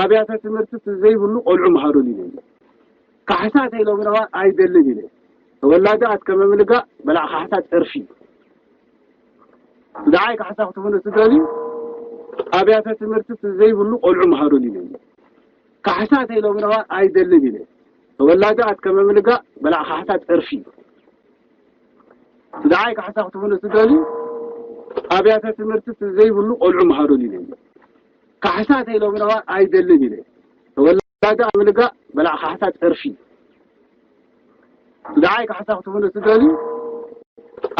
ኣብያተ ትምህርቲ ዘይብሉ ቆልዑ መሃሩን ኢለ። ካሕሳ ተይሎምናዋ ኣይደልን ኢለ። ተወላደ ኣትከመምልጋ በላዕ ካሕሳ ጸርፊ። ብድዓይ ካሕሳ ክትኾነ ስደሊ ኣብያተ ትምህርቲ ዘይብሉ ቆልዑ መሃሩን ኢለ። ካሕሳ ተይሎምናዋ ኣይደልን ኢለ። ተወላደ ኣትከመምልጋ በላዕ ካሕሳ ጸርፊ። ብድዓይ ካሕሳ ክትኾነ ስደሊ ኣብያተ ትምህርቲ ዘይብሉ ቆልዑ መሃሩን ኢለ። ካሕሳ ተይሎምናዋ ኣይደልን ኢለ። ተወላደ ኣምልጋ በላዕ ካሕሳ ጸርፊ። ብድዓይ ካሕሳ ክትኾነ ስደሊ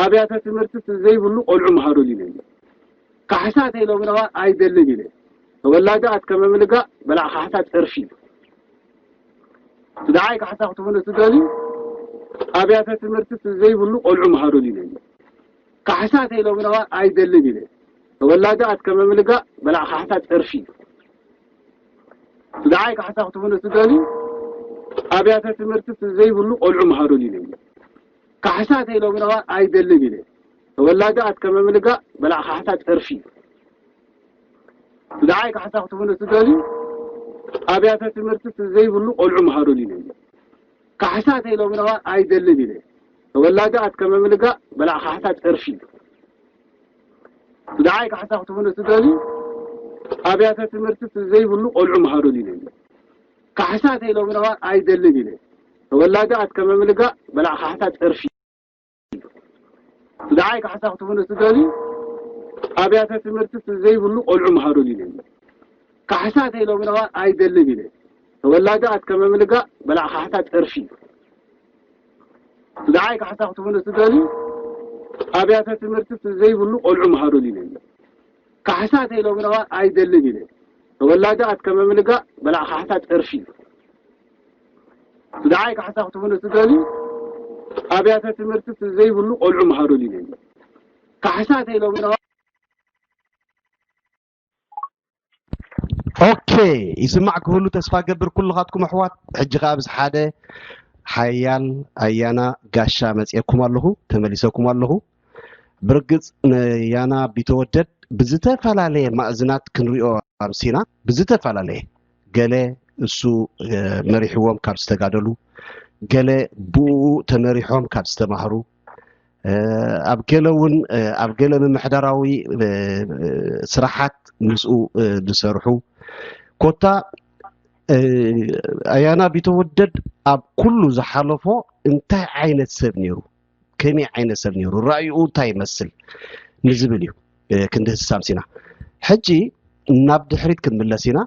ኣብያተ ትምህርቲ ዘይብሉ ቆልዑ መሃሩን ኢለ። ካሕሳ ተይሎምናዋ ኣይደልን ኢለ። ተወላደ ኣትከመምልጋ በላዕ ካሕሳ ጸርፊ። ብድዓይ ካሕሳ ክትኾነ ስደሊ ኣብያተ ትምህርቲ ዘይብሉ ቆልዑ መሃሩን ኢለ። ካሕሳ ተይሎምናዋ ኣይደልን ኢለ። ተወላደ ኣትከመምልጋ በላዕ ካሕሳ ጸርፊ። ብድዓይ ካሕሳ ክትኾነ ስደሊ ኣብያተ ትምህርቲ ዘይብሉ ቆልዑ መሃሩን ኢለ። ካሕሳ ተይሎምናዋ ኣይደልን ኢለ። ተወላደ ኣትከመምልጋ በላዕ ካሕሳ ጸርፊ። ብድዓይ ካሕሳ ክትኾነ ስደሊ ኣብያተ ትምህርቲ ዘይብሉ ቆልዑ መሃሩን ኢለ። ካሕሳ ተይሎምናዋ ኣይደልን ኢለ። ተወላደ ኣትከመምልጋ በላዕ ካሕሳ ጸርፊ። ብድዓይ ካሕሳ ክትኾነ ስደሊ ኣብያተ ትምህርቲ ዘይብሉ ቆልዑ መሃሩን ኢለ። ካሕሳ ተይሎምናዋ ኣይደልን ኢለ። ተወላደ ኣትከመምልጋ በላዕ ካሕሳ ጸርፊ። ብድዓይ ካሕሳ ክትኾነ ስደሊ ኣብያተ ትምህርቲ ዘይብሉ ቆልዑ መሃሩን ኢለ። ካሕሳ ተይሎምናዋ ኣይደልን ኢለ። ተወላደ ኣትከመምልጋ በላዕ ካሕሳ ጸርፊ። ብድዓይ ካሕሳ ክትኾነ ስደሊ ኣብያተ ትምህርቲ ዘይብሉ ቆልዑ መሃሩን ኢለ። ካሕሳ ተይሎምናዋ ኣይደልን ኢለ። ተወላደ ኣትከመምልጋ በላዕ ካሕሳ ጸርፊ። ብድዓይ ካሕሳ ክትኾነ ስደሊ ኣብያተ ትምህርቲ ዘይብሉ ቆልዑ መሃሩን ኢለ። ካሕሳ ተይሎምናዋ ኦኬ፣ ይስማዕ ክህሉ ተስፋ ገብር ኩልኻትኩም ኣሕዋት። ሕጂ ከኣ ብዝ ሓደ ሓያል ኣያና ጋሻ መጽኤኩም ኣለኹ፣ ተመሊሰኩም ኣለኹ። ብርግጽ ንያና ቢተወደድ ብዝተፈላለየ ማእዝናት ክንሪኦ ኣምሲና፣ ብዝተፈላለየ፣ ገለ እሱ መሪሕዎም ካብ ዝተጋደሉ፣ ገለ ብኡ ተመሪሖም ካብ ዝተማህሩ፣ ኣብ ገለ እውን ኣብ ገለ ምምሕዳራዊ ስራሓት ምስኡ ዝሰርሑ፣ ኮታ ኣያና ቢተወደድ ኣብ ኩሉ ዝሓለፎ እንታይ ዓይነት ሰብ ነይሩ፣ ከመይ ዓይነት ሰብ ነይሩ፣ ራእይኡ እንታይ ይመስል ንዝብል እዩ ክንድህስስ ኣምሲና። ሕጂ ናብ ድሕሪት ክንምለስ ኢና።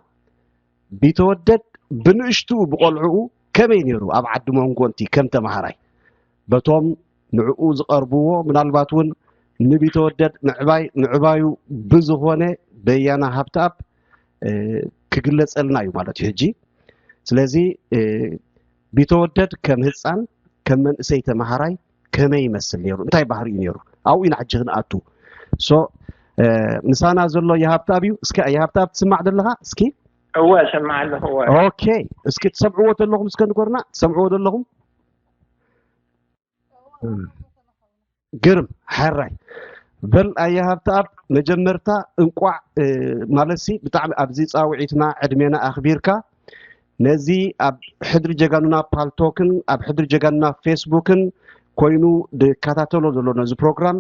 ቢተወደድ ብንእሽትኡ ብቆልዕኡ ከመይ ነይሩ ኣብ ዓዲ መንጎንቲ ከም ተማሃራይ? በቶም ንዕኡ ዝቐርብዎ፣ ምናልባት እውን ንቢተወደድ ምዕባይ ምዕባዩ ብዝኾነ በያና ሃብተኣብ ክግለጸልና እዩ ማለት እዩ። ሕጂ ስለዚ ቢተወደድ ከም ህፃን ከም መንእሰይ ተማሃራይ ከመይ ይመስል ነይሩ? እንታይ ባህሪ እዩ ነይሩ? ኣብኡ ኢና ሕጂ ክንኣቱ። ሶ ምሳና ዘሎ የሃብተኣብ እዩ። እስኪ የሃብተኣብ ትስማዕ ዘለኻ? እስኪ እወ እሰምዕ ኣለኹ። እወ ኦኬ፣ እስኪ ትሰምዕዎ ዘለኹም እስከ ንገሩና። ትሰምዕዎ ዘለኹም? ግርም፣ ሕራይ። በል ኣየ ሃብተኣብ፣ መጀመርታ እንቋዕ ማለትሲ ብጣዕሚ ኣብዚ ፃውዒትና ዕድሜና ኣኽቢርካ ነዚ ኣብ ሕድሪ ጀጋኑና ፓልቶክን ኣብ ሕድሪ ጀጋኑና ፌስቡክን ኮይኑ ዝከታተሎ ዘሎ ነዚ ፕሮግራም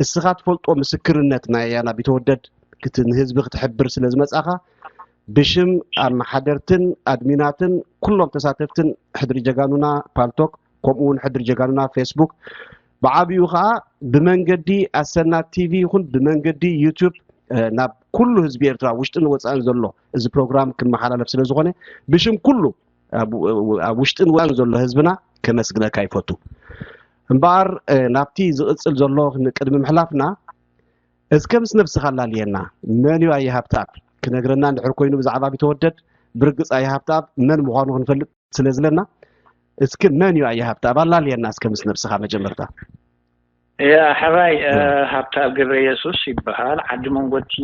እስኻ ትፈልጦ ምስክርነት ናይ ኣያና ቢተወደድ ክት ንህዝቢ ክትሕብር ስለ ዝመጻኻ ብሽም ኣመሓደርትን ኣድሚናትን ኩሎም ተሳተፍትን ሕድሪ ጀጋኑና ፓልቶክ ከምኡ እውን ሕድሪ ጀጋኑና ፌስቡክ ብዓብኡ ከዓ ብመንገዲ ኣሰና ቲቪ ይኹን ብመንገዲ ዩቱብ ናብ ኩሉ ህዝቢ ኤርትራ ውሽጥን ወፃእን ዘሎ እዚ ፕሮግራም ክመሓላለፍ ስለ ዝኾነ ብሽም ኩሉ ኣብ ውሽጥን ወፃእን ዘሎ ህዝብና ከመስግነካ ይፈቱ። እምበኣር ናብቲ ዝቕፅል ዘሎ ቅድሚ ምሕላፍና እስከ ምስ ነብስኻ ኣላልየና። መን እዩ ኣየ ሃብተኣብ? ክነግረና እንድሕር ኮይኑ ብዛዕባ ቢተወደድ ብርግፅ ኣየ ሃብተኣብ መን ምዃኑ ክንፈልጥ ስለ ዝለና እስኪ መን እዩ ኣየ ሃብተኣብ ኣላልየና እስከ ምስ ነብስኻ መጀመርታ። ያ ሕራይ ሃብተኣብ ገብረየሱስ ይበሃል። ዓዲ መንጎቲ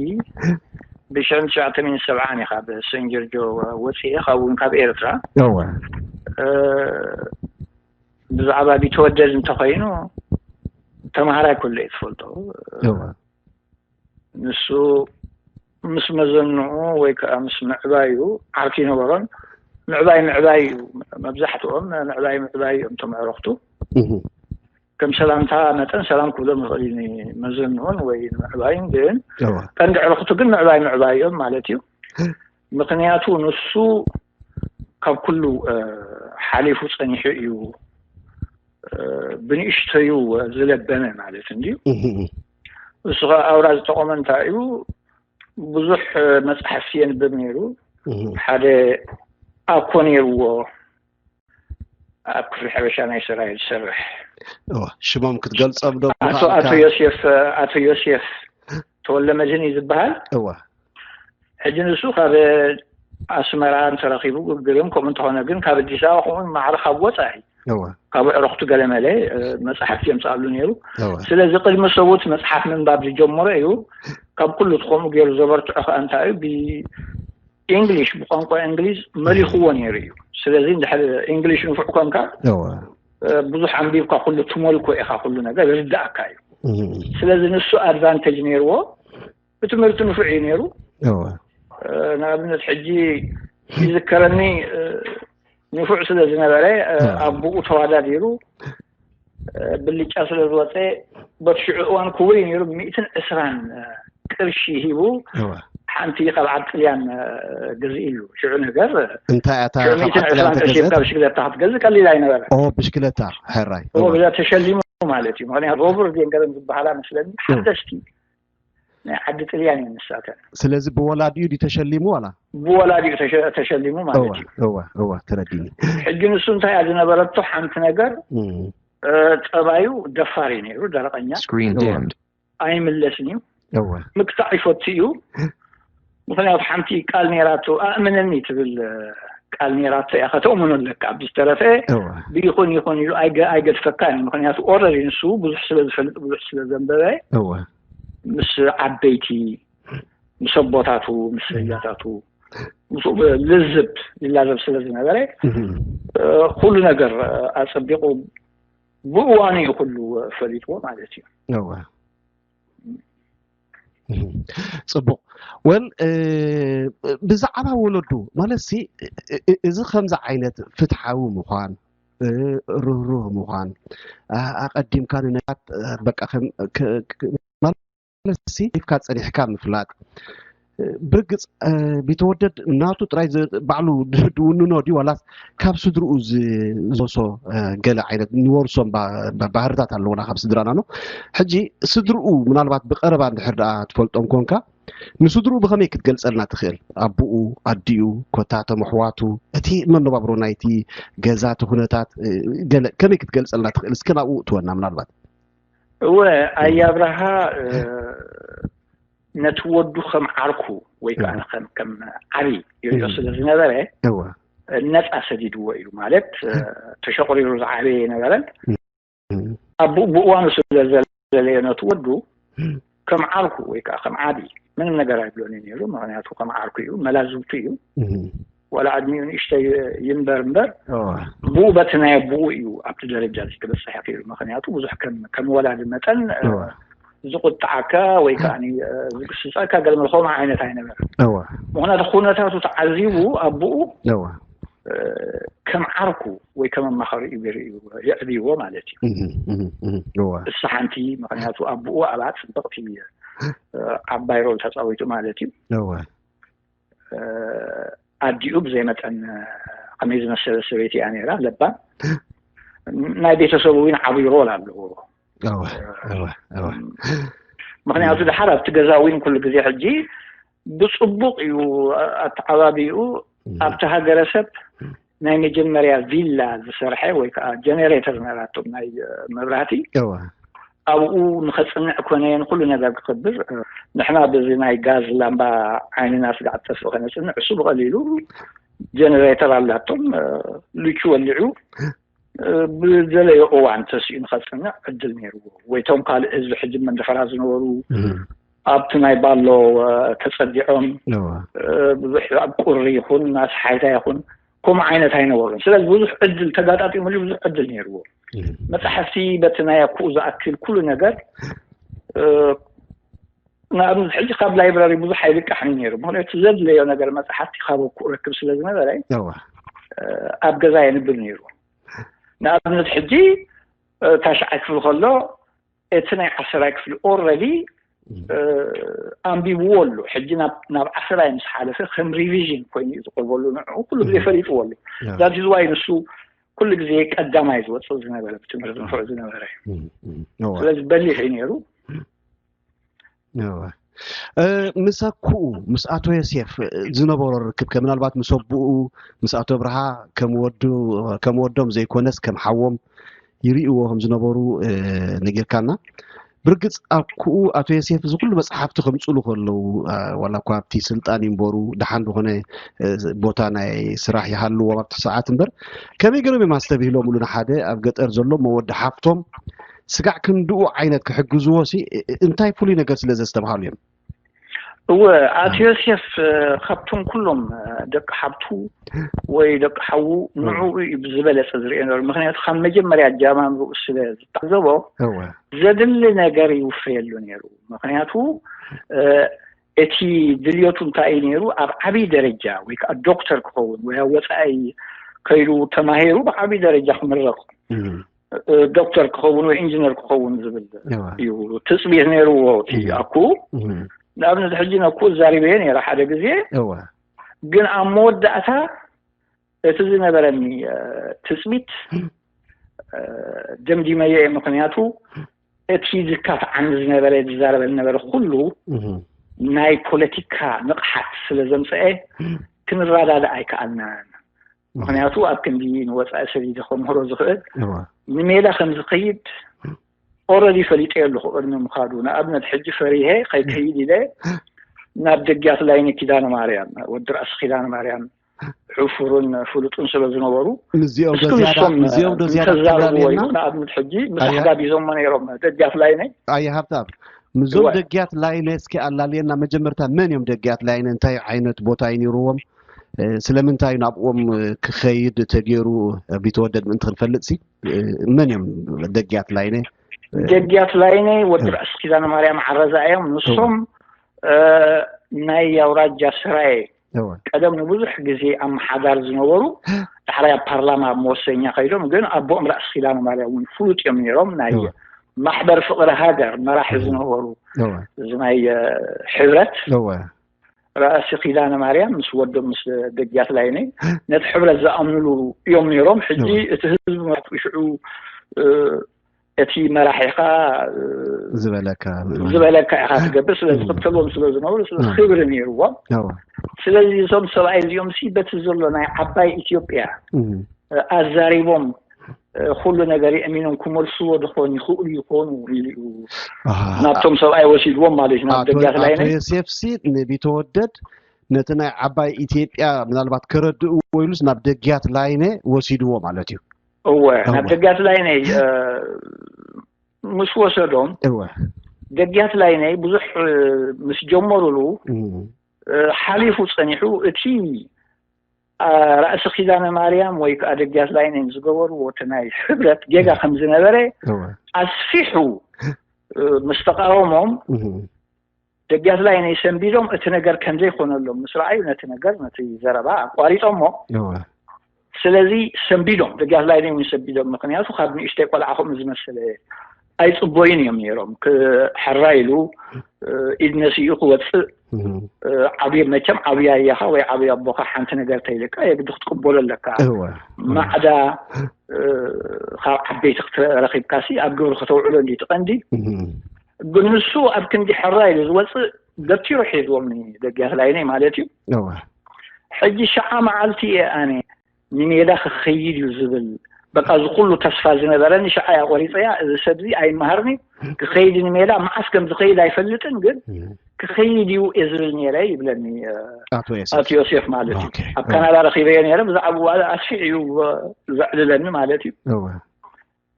ብሽሕን ትሽዓተ ሚእትን ሰብዓን እየ ካብ ሰን ጆርጆ ወፅኤ ካብኡ እውን ካብ ኤርትራ እወ ብዛዕባ ቢተወደድ እንተኾይኑ ተምሃራይ ከሎ እየ ዝፈልጦ። እወ ንሱ ምስ መዘንኡ ወይ ከዓ ምስ ምዕባዩ ዓርኪ ይነበሮን። ምዕባይ ምዕባይ እዩ። መብዛሕትኦም ምዕባይ ምዕባይ እዮም እቶም ኣዕሩኽቱ። ከም ሰላምታ መጠን ሰላም ክብሎም ይኽእል እዩ ንመዘንኡን ወይ ንምዕባይን፣ ግን ቀንዲ ኣዕሩኽቱ ግን ምዕባይ ምዕባይ እዮም ማለት እዩ። ምኽንያቱ ንሱ ካብ ኩሉ ሓሊፉ ጸኒሑ እዩ። ብንእሽተዩ ዝለበመ ማለት እንድዩ። እሱ ኸ ኣውራ ዝጠቐመ እንታይ እዩ? ብዙሕ መጽሓፍቲ የንብብ ነይሩ። ሓደ ኣኮ ነይርዎ ኣብ ክፍሊ ሓበሻ ናይ ሰራየ ዝሰርሕ። ሽሞም ክትገልጾም ዶ ኣቶ ዮሴፍ ኣቶ ዮሴፍ ተወለ መድህን እዩ ዝበሃል። ሕጂ ንሱ ካብ ኣስመራ እንተረኺቡ ግርም ከምኡ እንተኾነ ግን ካብ ኣዲስ ኣበባ ከምኡ ማዕረ ካብ ወፃኢ ካብ ኣዕሩኽቱ ገለመለ መፅሓፍቲ የምፅኣሉ ነይሩ። ስለዚ ቅድሚ ሰቡት መፅሓፍ ምንባብ ዝጀመረ እዩ። ካብ ኩሉ እቲ ከምኡ ገይሩ ዘበርትዖ ከዓ እንታይ እዩ? ብኢንግሊሽ፣ ብቋንቋ እንግሊዝ መሊኽዎ ነይሩ እዩ። ስለዚ እንድሕር ኢንግሊሽ ንፉዕ ኮንካ ብዙሕ ኣንቢብካ ኩሉ ትመልኮ ኢኻ፣ ኩሉ ነገር ይርዳእካ እዩ። ስለዚ ንሱ ኣድቫንቴጅ ነይርዎ። ብትምህርቲ ንፉዕ እዩ ነይሩ። ንኣብነት ሕጂ ይዝከረኒ፣ ንፉዕ ስለ ዝነበረ ኣቦኡ ተዋዳዲሩ ብልጫ ስለ ዝወፀ፣ በቲ ሽዑ እዋን ክቡር እዩ ነይሩ። ሚእትን ዕስራን ቅርሺ ሂቡ ሓንቲ ካብ ዓዲ ጥልያን ገዝእሉ። ሽዑ ነገር እንታይ እታ ሽዑ ካብ ሚእትን ዕስራን ቅርሺ ሂብካ ብሽክለታ ክትገዝእ ቀሊል ኣይነበረ። ብሽክለታ ሕራይ ብዛ ተሸሊሙ ማለት እዩ። ምክንያቱ ሮብር ዴንገረን ዝበሃላ መስለኒ ሓደሽቲ ናይ ዓዲ ጥልያን እዩ ንሳተን። ስለዚ ብወላዲኡ ድዩ ተሸሊሙ ዋላ? ብወላዲኡ ተሸ- ተሸሊሙ ማለት እዩ። እወ እወ ተረዲኒ። ሕጂ ንሱ እንታይ እያ ዝነበረቶ ሓንቲ ነገር እ፣ ጠባዩ ደፋር እዩ ነይሩ፣ ደረቐኛ Screen dimmed. ኣይምለስን እዩ፣ እወ ምክታዕ ይፈቱ እዩ። ምክንያቱ ሓንቲ ቃል ነይራቶ፣ ኣእምነኒ ትብል እ፣ ቃል ነይራቶ እያ፣ ከተእምኖ ኣለካ። ኣብዚ ዝተረፈ እወ ብይኹን ይኹን ኢሉ ኣይገ- ኣይገድፈካን እዩ። ምክንያቱ ኦረዲ ንሱ ብዙሕ ስለ ዝፈልጥ፣ ብዙሕ ስለ ዘንበበ እወ ምስ ዓበይቲ፣ ምስ ኣቦታቱ፣ ምስ ሰያታቱ፣ ምስኡ ልዝብ ይላዘብ ስለ ዝነበረ ኩሉ ነገር ኣጸቢቑ ብእዋኑ እዩ ኩሉ ፈሊጥዎ ማለት እዩ። እወ። ጽቡቕ። ወል ብዛዕባ ወለዱ ማለት ሲ እዚ ከምዚ ዓይነት ፍትሓዊ ምዃን ርህሩህ ምዃን ኣቐዲምካ ንነጋት በቃ ማለት ሲ ሂፍካ ጸኒሕካ ምፍላጥ ብርግጽ ቢተወደድ ናቱ ጥራይ ባዕሉ ድውንኖ ድዩ ዋላስ ካብ ስድርኡ ዝወርሶ ገለ ዓይነት ንወርሶም ባህርታት ኣለውና ካብ ስድራና ነው። ሕጂ ስድርኡ ምናልባት ብቀረባ እንድሕር ደኣ ትፈልጦም ኮንካ ንስድርኡ ብኸመይ ክትገልጸልና ትኽእል? ኣቦኡ፣ ኣዲኡ፣ ኮታቶም ኣሕዋቱ፣ እቲ መነባብሮ ናይቲ ገዛ እቲ ኩነታት ገለ ከመይ ክትገልጸልና ትኽእል? እስከ ናብኡ እትወና ምናልባት እወ ኣያብርሃ ነቲ ወዱ ከም ዓርኩ ወይ ከዓ ከም ከም ዓብይ ይሪኦ ስለ ዝነበረ እወ ነፃ ሰዲድዎ እዩ። ማለት ተሸቑሪሩ ዝዓበየ የነበረን። ኣቦኡ ብእዋኑ ስለ ዘለየ ነቲ ወዱ ከም ዓርኩ ወይ ከዓ ከም ዓብይ ምንም ነገር ኣይብሎን እዩ ነይሩ። ምክንያቱ ከም ዓርኩ እዩ፣ መላዝብቱ እዩ። ዋላ ዕድሚኡ ንእሽተይ ይንበር እምበር ብኡ በቲ ናይ ኣቦኡ እዩ ኣብቲ ደረጃ እዚ ክበፅሕ ይኽእል። ምክንያቱ ብዙሕ ከም ወላዲ መጠን ዝቁጣዓካ ወይ ከዓ ዝግስፀካ ገለ ከምኡ ዓይነት ኣይነበረን። ምክንያቱ ኩነታቱ ተዓዚቡ ኣቦኡ ከም ዓርኩ ወይ ከም ኣማኻሪ እዩ ገይሩ እዩ የዕብይዎ ማለት እዩ። እሳ ሓንቲ ምክንያቱ ኣቦኡ ኣብኣ ፅብቕቲ ዓባይ ሮል ተፃዊቱ ማለት እዩ። ኣዲኡ ብዘይ መጠን ከመይ ዝመሰለ ሰበይቲ እያ ነይራ፣ ለባም ናይ ቤተሰቡ እውን ዓብይ ሮል ኣለዎ። ምክንያቱ ድሓር ኣብቲ ገዛ እውን ኩሉ ግዜ ሕጂ ብፅቡቅ እዩ ኣተዓባቢኡ። ኣብቲ ሃገረሰብ ናይ መጀመርያ ቪላ ዝሰርሐ ወይ ከዓ ጀነሬተር ነራቶም ናይ መብራህቲ ኣብኡ ንኸፅንዕ ኮነ ንኩሉ ነገር ክኽብር ንሕና በዚ ናይ ጋዝ ላምባ ዓይንና ስጋዕ ጠፍእ ከነፅንዕ እሱ ብቐሊሉ ጀነሬተር ኣላቶም ልቹ ወሊዑ ብዘለዮ እዋን ተሲኡ ንኸፅንዕ ዕድል ነይርዎ። ወይቶም ካልእ ህዝቢ ሕጂ መንደፈራ ዝነበሩ ኣብቲ ናይ ባሎ ተፀዲዖም ብዙሕ ኣብ ቁሪ ይኹን ኣስሓይታ ይኹን ከምኡ ዓይነት ኣይነበሩን። ስለዚ ብዙሕ ዕድል ተጋጣጢሙሉ ብዙሕ ዕድል ነይርዎ። መፅሓፍቲ በቲ ናይ ኣኩኡ ዝኣክል ኩሉ ነገር ንኣብነት ሕጂ ካብ ላይብራሪ ብዙሕ ኣይልቃሕን ነይሩ፣ ምክንያቱ ዘድለዮ ነገር መፅሓፍቲ ካብ ክረክብ ስለ ዝነበረ ኣብ ገዛ የንብብ ነይሩ። ንኣብነት ሕጂ ታሽዓይ ክፍሊ ከሎ እቲ ናይ ዓሰራይ ክፍሊ ኦረዲ ኣንቢብዎ ኣሎ። ሕጂ ናብ ዓሰራይ ምስ ሓለፈ ከም ሪቪዥን ኮይኑ እዩ ዝቀርበሉ። ንዕኡ ኩሉ ግዜ ፈሊጥዎ ኣሎ። ዛት ዝዋይ ንሱ ኩሉ ግዜ ቀዳማይ ዝወፅእ ዝነበረ ብትምህርቲ ንፍዑ ዝነበረ እዩ። ስለዚ በሊሕ እዩ ነይሩ። ምስ ኣኩኡ ምስ ኣቶ ዮሴፍ ዝነበሮ ርክብ ከ ምናልባት ምስ ኣቦኡ ምስ ኣቶ ብርሃ ከም ወዶም ዘይኮነስ ከም ሓዎም ይርእዎ ከም ዝነበሩ ነጊርካና። ብርግፅ ኣኩኡ ኣቶ ዮሴፍ እዚ ኩሉ መፅሓፍቲ ከምፅሉ ከለዉ ዋላ እኳ ኣብቲ ስልጣን ይንበሩ ደሓን ዝኾነ ቦታ ናይ ስራሕ ይሃልዎም ኣብቲ ሰዓት እምበር ከመይ ገይሮም እዮም ኣስተብሂሎምሉ ንሓደ ኣብ ገጠር ዘሎ መወዲ ሓፍቶም ስጋዕ ክንድኡ ዓይነት ክሕግዝዎ ሲ እንታይ ፍሉይ ነገር ስለ ዘስተብሃሉ እዮም? እወ፣ ኣቶ ዮሴፍ ካብቶም ኩሎም ደቂ ሓብቱ ወይ ደቂ ሓዉ ንዕኡ እዩ ብዝበለፀ ዝርእዮ ነሩ። ምክንያቱ ካብ መጀመርያ ኣጀማምርኡ ስለ ዝታዘቦ ዘድሊ ነገር ይውፈየሉ ነይሩ። ምክንያቱ እቲ ድልዮቱ እንታይ እዩ ነይሩ? ኣብ ዓብዪ ደረጃ ወይ ከዓ ዶክተር ክኸውን ወይ ኣብ ወፃኢ ከይዱ ተማሂሩ ብዓብዪ ደረጃ ክምረቕ ዶክተር ክኸውን ወይ ኢንጂነር ክኸውን ዝብል እዩ ትፅቢት ነይርዎ። እቲ ኣኩ ንኣብነት ሕጂ ነኩ ዛሪበዮ ነይረ ሓደ ግዜ፣ ግን ኣብ መወዳእታ እቲ ዝነበረኒ ትፅቢት ደምዲመዮ እየ። ምክንያቱ እቲ ዝካትዓኒ ዝነበረ ዝዛረበ ዝነበረ ኩሉ ናይ ፖለቲካ ንቕሓት ስለ ዘምፀአ ክንረዳዳእ ኣይከኣልናን። ምክንያቱ ኣብ ክንዲ ንወፃኢ ሰዲደ ከምህሮ ዝኽእል ንሜዳ ከም ዝኸይድ ኦረዲ ፈሊጠ ኣለኹ ቅድሚ ምኻዱ። ንኣብነት ሕጂ ፈሪሄ ከይከይድ ኢለ ናብ ደጊያት ላይነ ኪዳነ ማርያም ወዲ ራእሲ ኪዳነ ማርያም ሕፉርን ፍሉጥን ስለ ዝነበሩ ምስዚኦም ዶ ዝያዳ ምስዚኦም ዶ ዝያዳ ተዛርብዎ እዩ። ንኣብነት ሕጂ ምሳሕ ጋቢዞሞ ነይሮም ደጊያት ላይነ ኣየ ሃብታም ምዞም ደጊያት ላይነ እስኪ ኣላልየና። መጀመርታ መን እዮም ደጊያት ላይነ? እንታይ ዓይነት ቦታ እዩ ነይርዎም? ስለምንታይ ናብኦም ክኸይድ ተገይሩ? ቢተወደድ ምእንቲ ክንፈልጥ ሲ መን እዮም ደጊያት ላይነ? ደጊያት ላይነ ወዲ ራእሲ ኪዳነ ማርያም ዓረዛ እዮም። ንሶም ናይ ኣውራጃ ስራየ ቀደም ንብዙሕ ግዜ ኣመሓዳር ዝነበሩ ዳሕራይ ኣብ ፓርላማ ኣብ መወሰኛ ከይዶም፣ ግን ኣቦኦም ራእሲ ኪዳነ ማርያም እውን ፍሉጥ እዮም ነይሮም። ናይ ማሕበር ፍቅሪ ሃገር መራሒ ዝነበሩ እዚ ናይ ሕብረት ራእሲ ኪዳነ ማርያም ምስ ወዶም ምስ ደጊያት ላይነ ነቲ ሕብረት ዝኣምንሉ እዮም ነይሮም። ሕጂ እቲ ህዝቢ መራሕቲ ሽዑ እቲ መራሒኻ ዝበለካ ዝበለካ ኢኻ ትገብር። ስለ ዝኽተልዎም ስለ ዝነበሩ ስለ ክብሪ ነይርዎም። ስለዚ እዞም ሰብኣይ እዚኦም ሲ በቲ ዘሎ ናይ ዓባይ ኢትዮጵያ ኣዛሪቦም ኩሉ ነገር የእሚኖም ክመልስዎ ድኾን ይኽእሉ ይኾኑ ኢሉ እዩ ናብቶም ሰብኣይ ወሲድዎም ማለት እዩ። ናብ ደጋት ላይ ናይ ዮሴፍ ሲ ንቢተወደድ ነቲ ናይ ዓባይ ኢትዮጵያ ምናልባት ከረድእዎ ኢሉስ ናብ ደጊያት ላይነ ወሲድዎ ማለት እዩ። እወ ናብ ደጊያት ላይነ ምስ ወሰዶም ደጊያት ላይነ ብዙሕ ምስ ጀመሩሉ ሓሊፉ ፀኒሑ እቲ ራእሲ ኪዳነ ማርያም ወይ ከዓ ደጊያት ላይነ ዝገበርዎ እቲ ናይ ሕብረት ጌጋ ከም ዝነበረ ኣስፊሑ ምስ ተቃወሞም ደጊያት ላይነ ሰንቢዶም እቲ ነገር ከም ዘይኮነሎም ምስ ረኣዩ ነቲ ነገር ነቲ ዘረባ ኣቋሪጦሞ። ስለዚ ሰንቢዶም ደጊያት ላይነ እውን ሰንቢዶም። ምክንያቱ ካብ ንእሽተይ ቆልዓ ከምኡ ዝመሰለ ኣይፅበዩን እዮም ነይሮም። ክሕራ ኢሉ ኢድ ነሲኡ ክወፅእ ዓብየ መቸም ዓብየ ኣያኻ ወይ ዓብየ ኣቦኻ ሓንቲ ነገር ተይልካ የግዲ ክትቅበሎ ኣለካ። ማዕዳ ካብ ዓበይቲ ረኪብካ ሲ ኣብ ግብሪ ከተውዕሎ እንዲ ትቐንዲ። ግን ንሱ ኣብ ክንዲ ሕራ ኢሉ ዝወፅእ ገቲሩ ሒዝዎም ደጊያት ላይነይ ማለት እዩ። ሕጂ ሸዓ መዓልቲ እየ ኣነ ንሜዳ ክኸይድ እዩ ዝብል በቃ እዚ ኩሉ ተስፋ ዝነበረኒ ሸዓ እያ ቆሪፀያ። እዚ ሰብዚ ኣይመሃርኒ ክኸይድ ንሜዳ መዓስ ከም ዝኸይድ ኣይፈልጥን፣ ግን ክኸይድ እዩ እየ ዝብል ነይረ ይብለኒ ኣቶ ዮሴፍ ማለት እዩ። ኣብ ካናዳ ረኺበዮ ነይረ ብዛዕባ ኣስፊሕ እዩ ዘዕልለኒ ማለት እዩ።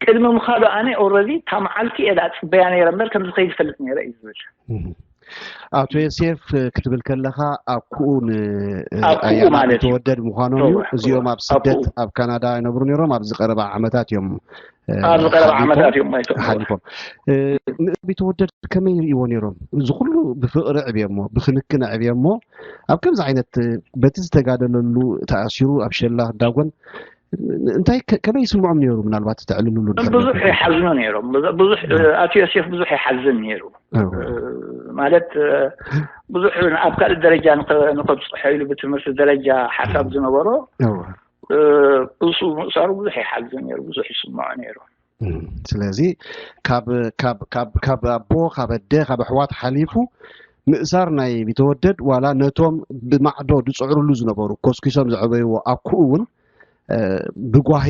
ቅድሚ ምኻዱ ኣነ ኦረዲ እታ መዓልቲ እየ ደኣ ፅበያ ነይረ እምበር ከም ዝኸይድ ይፈልጥ ነይረ እዩ ዝብል። ኣቶ ዮሴፍ ክትብል ከለኻ ኣኩኡ ኣኩኡ ማለት እዩ። ተወደድ ምዃኖም እዩ። እዚኦም ኣብ ስደት ኣብ ካናዳ ይነብሩ ነይሮም። ኣብዚ ቀረባ ዓመታት እዮም ኣብዚ ቀረባ ዓመታት እዮም ኣይቶም ሓሊፎም። ንቢተወደድ ከመይ ይሪእዎ ነይሮም? እዚ ኩሉ ብፍቕሪ ዕብየሞ ብክንክን ዕብየሞ ኣብ ከምዚ ዓይነት በቲ ዝተጋደለሉ ተኣሲሩ ኣብ ሸላ ዳጎን እንታይ ከመይ ይስምዖም ነይሩ? ምናልባት ተዕልሉሉ ብዙሕ ይሓዝኑ ነይሮም። ብዙሕ ኣቶ ዮሴፍ ብዙሕ ይሓዝን ነይሩ። ማለት ብዙሕ ኣብ ካልእ ደረጃ ንኸብፅሖ ኢሉ ብትምህርቲ ደረጃ ሓሳብ ዝነበሮ እሱ ምእሳሩ ብዙሕ ይሓዝን ነይሩ፣ ብዙሕ ይስምዖ ነይሩ። ስለዚ ካብ ኣቦ ካብ ኣደ ካብ ኣሕዋት ሓሊፉ ምእሳር ናይ ቢተወደድ ዋላ ነቶም ብማዕዶ ዝፅዕርሉ ዝነበሩ ኮስኪሶም ዘዕበይዎ ኣኩኡ እውን ብጓሂ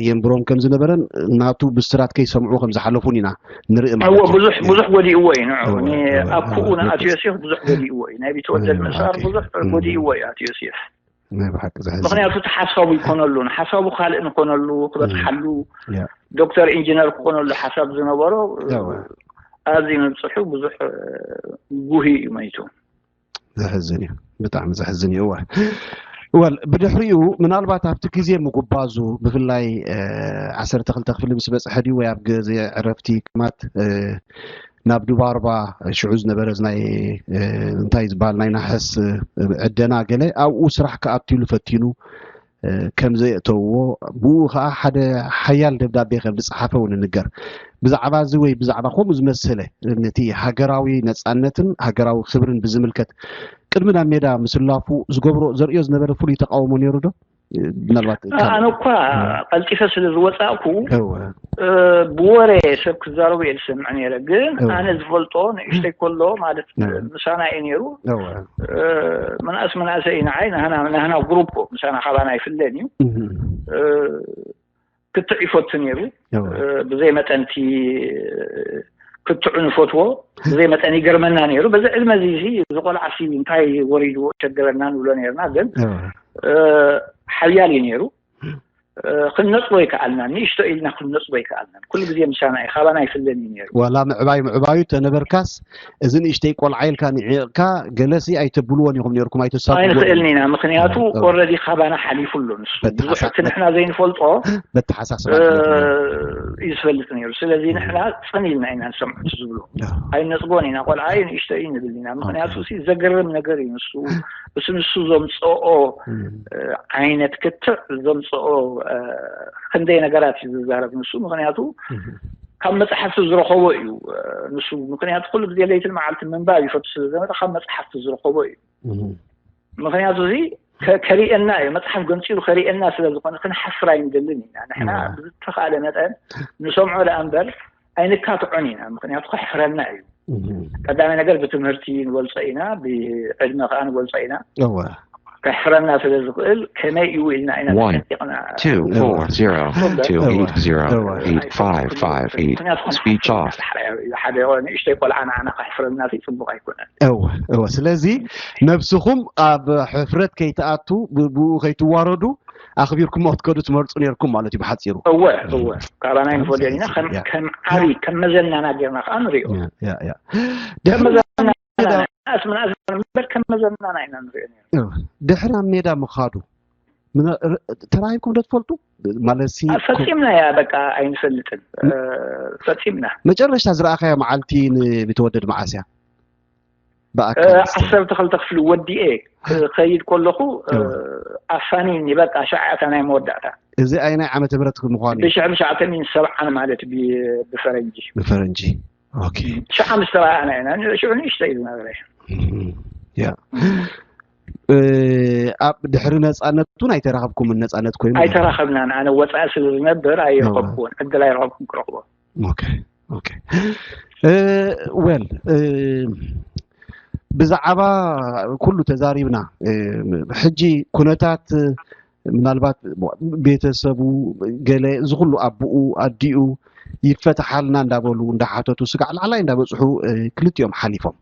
የንብሮም ከም ዝነበረን ናቱ ብስራት ከይሰምዑ ከም ዝሓለፉን ኢና ንርኢ ማለት እዩ። ብዙሕ ጎዲእዎ እዩ። ንዑ ኣኩኡ ንኣቶ ዮሴፍ ብዙሕ ጎዲእዎ እዩ። ናይ ቢተወደድ ምእሳር ብዙሕ ጎዲእዎ እዩ ኣቶ ዮሴፍ። ናይ ብሓቂ ዘሕዝን። ምክንያቱ እቲ ሓሳቡ ይኮነሉን ሓሳቡ ካልእ ንኮነሉ ክበፅሓሉ ዶክተር ኢንጂነር ክኮነሉ ሓሳብ ዝነበሮ ኣብዚ ምብፅሑ ብዙሕ ጉሂ እዩ መይቱ። ዘሕዝን እዩ፣ ብጣዕሚ ዘሕዝን እዩ። እወ እወል ብድሕሪኡ ምናልባት ኣብቲ ግዜ ምጉባዙ ብፍላይ ዓሰርተ ክልተ ክፍሊ ምስ በፅሐ ድዩ ወይ ኣብ ግዜ ዕረፍቲ ክማት ናብ ዱባርባ ሽዑ ዝነበረ ናይ እንታይ ዝበሃል ናይ ናሕስ ዕደና ገለ ኣብኡ ስራሕ ክኣቱ ኢሉ ፈቲኑ ከም ዘየእተውዎ ብኡ ከዓ ሓደ ሓያል ደብዳቤ ከም ዝፀሓፈ እውን ንገር። ብዛዕባ እዚ ወይ ብዛዕባ ከምኡ ዝመሰለ ነቲ ሃገራዊ ነፃነትን ሃገራዊ ክብርን ብዝምልከት ቅድሚ ናብ ሜዳ ምስላፉ ዝገብሮ ዘርእዮ ዝነበረ ፍሉይ ተቃውሞ ነይሩ ዶ? ምናልባት ኣነ እኳ ቀልጢፈ ስለ ዝወፃእኩ ብወረ ሰብ ክዛረቡ እየ ዝሰምዕ ነይረ። ግን ኣነ ዝፈልጦ ንእሽተይ ከሎ ማለት ምሳና እዩ ነይሩ። ምንኣስ ምንኣሰ እዩ ንዓይ ናህና ግሩፕ ምሳና ካባና ይፍለን እዩ። ክትዕ ይፈቱ ነይሩ። ብዘይ መጠንቲ ክትዑ ንፈትዎ ብዘይ መጠን ይገርመና ነይሩ። በዚ ዕድመ እዚ እዚ ቆልዓ ሲ እንታይ ወሪድዎ ቸገረና ንብሎ ነርና። ግን ሓያል እዩ ነይሩ። ክንነፅጎ ይከኣልና፣ ንእሽቶ ኢልና ክንነፅጎ ይከኣልና። ኩሉ ግዜ ምሳና እዩ፣ ካባና ይፍለን እዩ ነይሩ። ዋላ ምዕባይ ምዕባዩ ተነበርካስ እዚ ንእሽተይ ቆልዓ ኢልካ ንዒቕካ ገለሲ ኣይተብልዎን ኢኹም ነርኩም፣ ኣይተሳብዎ ኣይንኽእልን ኢና። ምክንያቱ ኦረዲ ካባና ሓሊፉ ኣሎ ንሱ። ብዙሕ እቲ ንሕና ዘይንፈልጦ በተሓሳስባ እዩ ዝፈልጥ ነይሩ። ስለዚ ንሕና ፅን ኢልና ኢና ንሰምዖ እቲ ዝብሎ። ኣይነፅጎን ኢና፣ ቆልዓ እዩ ንእሽቶ እዩ ንብል ኢና። ምክንያቱ ሲ ዘገርም ነገር እዩ ንሱ። እሱ ንሱ ዘምፅኦ ዓይነት ክትዕ ዘምፅኦ ክንደይ ነገራት እዩ ዝዛረብ ንሱ። ምክንያቱ ካብ መፅሓፍቲ ዝረኸቦ እዩ ንሱ። ምክንያቱ ኩሉ ግዜ ለይትን መዓልቲ ምንባብ ይፈቱ ስለ ዝነበረ ካብ መፅሓፍቲ ዝረኸቦ እዩ። ምክንያቱ እዚ ከሪኤና እዩ፣ መፅሓፍ ገንፂሉ ከሪኤና ስለ ዝኾነ ክንሓፍር ኣይንደልን ኢና። ንሕና ብዝተኻእለ መጠን ንሰምዖ ደኣ እምበር ኣይንካትዖን ኢና። ምክንያቱ ከሕፍረና እዩ። ቀዳማይ ነገር ብትምህርቲ ንበልፆ ኢና፣ ብዕድመ ከዓ ንበልፆ ኢና። ከሕፍረና ስለ ዝኽእል ከመይ እዩ ኢልና ኢና ተጠንቂቕና። Two four zero two eight zero eight five five eight. Speech off. ሓደ ንእሽተይ ቆልዓ ንዓና ከሕፍረና ጽቡቕ ኣይኮነን። እወ እወ። ስለዚ ነብስኹም ኣብ ሕፍረት ከይትኣቱ ብኡ ከይትዋረዱ ኣኽቢርኩም ክትከዱ ትመርፁ ነርኩም ማለት እዩ ብሓፂሩ። እወ እወ። ካባና ይንፈልዮን ኢና ከም ዓብይ ከም መዘናና ጌርና ከዓ ንሪኦ። ከም መዘናና እምበር ከም መዘናና ኢና ንሪኦ ነርና። ድሕሪ ናብ ሜዳ ምኻዱ ተራኺብኩም ዶ ትፈልጡ? ማለት ሲ ፈፂምና እያ በቃ ኣይንፈልጥን። ፈፂምና። መጨረሽታ ዝረኣኻያ መዓልቲ ንቢተወደድ መዓስ እያ? ብኣካል ዓሰርተ ክልተ ክፍሊ ወዲኤ ክኸይድ ከለኹ ኣፋኒኒ በቃ ሸዓታ ናይ መወዳእታ። እዚ ኣይናይ ዓመተ ምህረት ምዃኑ እዩ? ብሽሕን ትሽዓተን ሰብዓን ማለት ብፈረንጂ። ብፈረንጂ። ኦኬ። ሽዓ ምስ ተረኣኣና ኢና። ሽዑ ንእሽተይ ዝነበረ። ያ ኣብ ድሕሪ ነፃነት እውን ኣይተራኸብኩምን። ነፃነት ኮይኑ ኣይተራኸብናን። ኣነ ወፃኢ ስለ ዝነብር ኣይረኸብኩዎን። ዕድል ኣይረኸብኩን ክረኽቦ። ኦኬ ኦኬ። ወል ብዛዕባ ኩሉ ተዛሪብና። ሕጂ ኩነታት ምናልባት ቤተሰቡ ገለ እዚ ኩሉ ኣቦኡ ኣዲኡ ይፈተሓልና እንዳበሉ እንዳሓተቱ ስጋዕ ላዕላይ እንዳበፅሑ ክልቲኦም ሓሊፎም።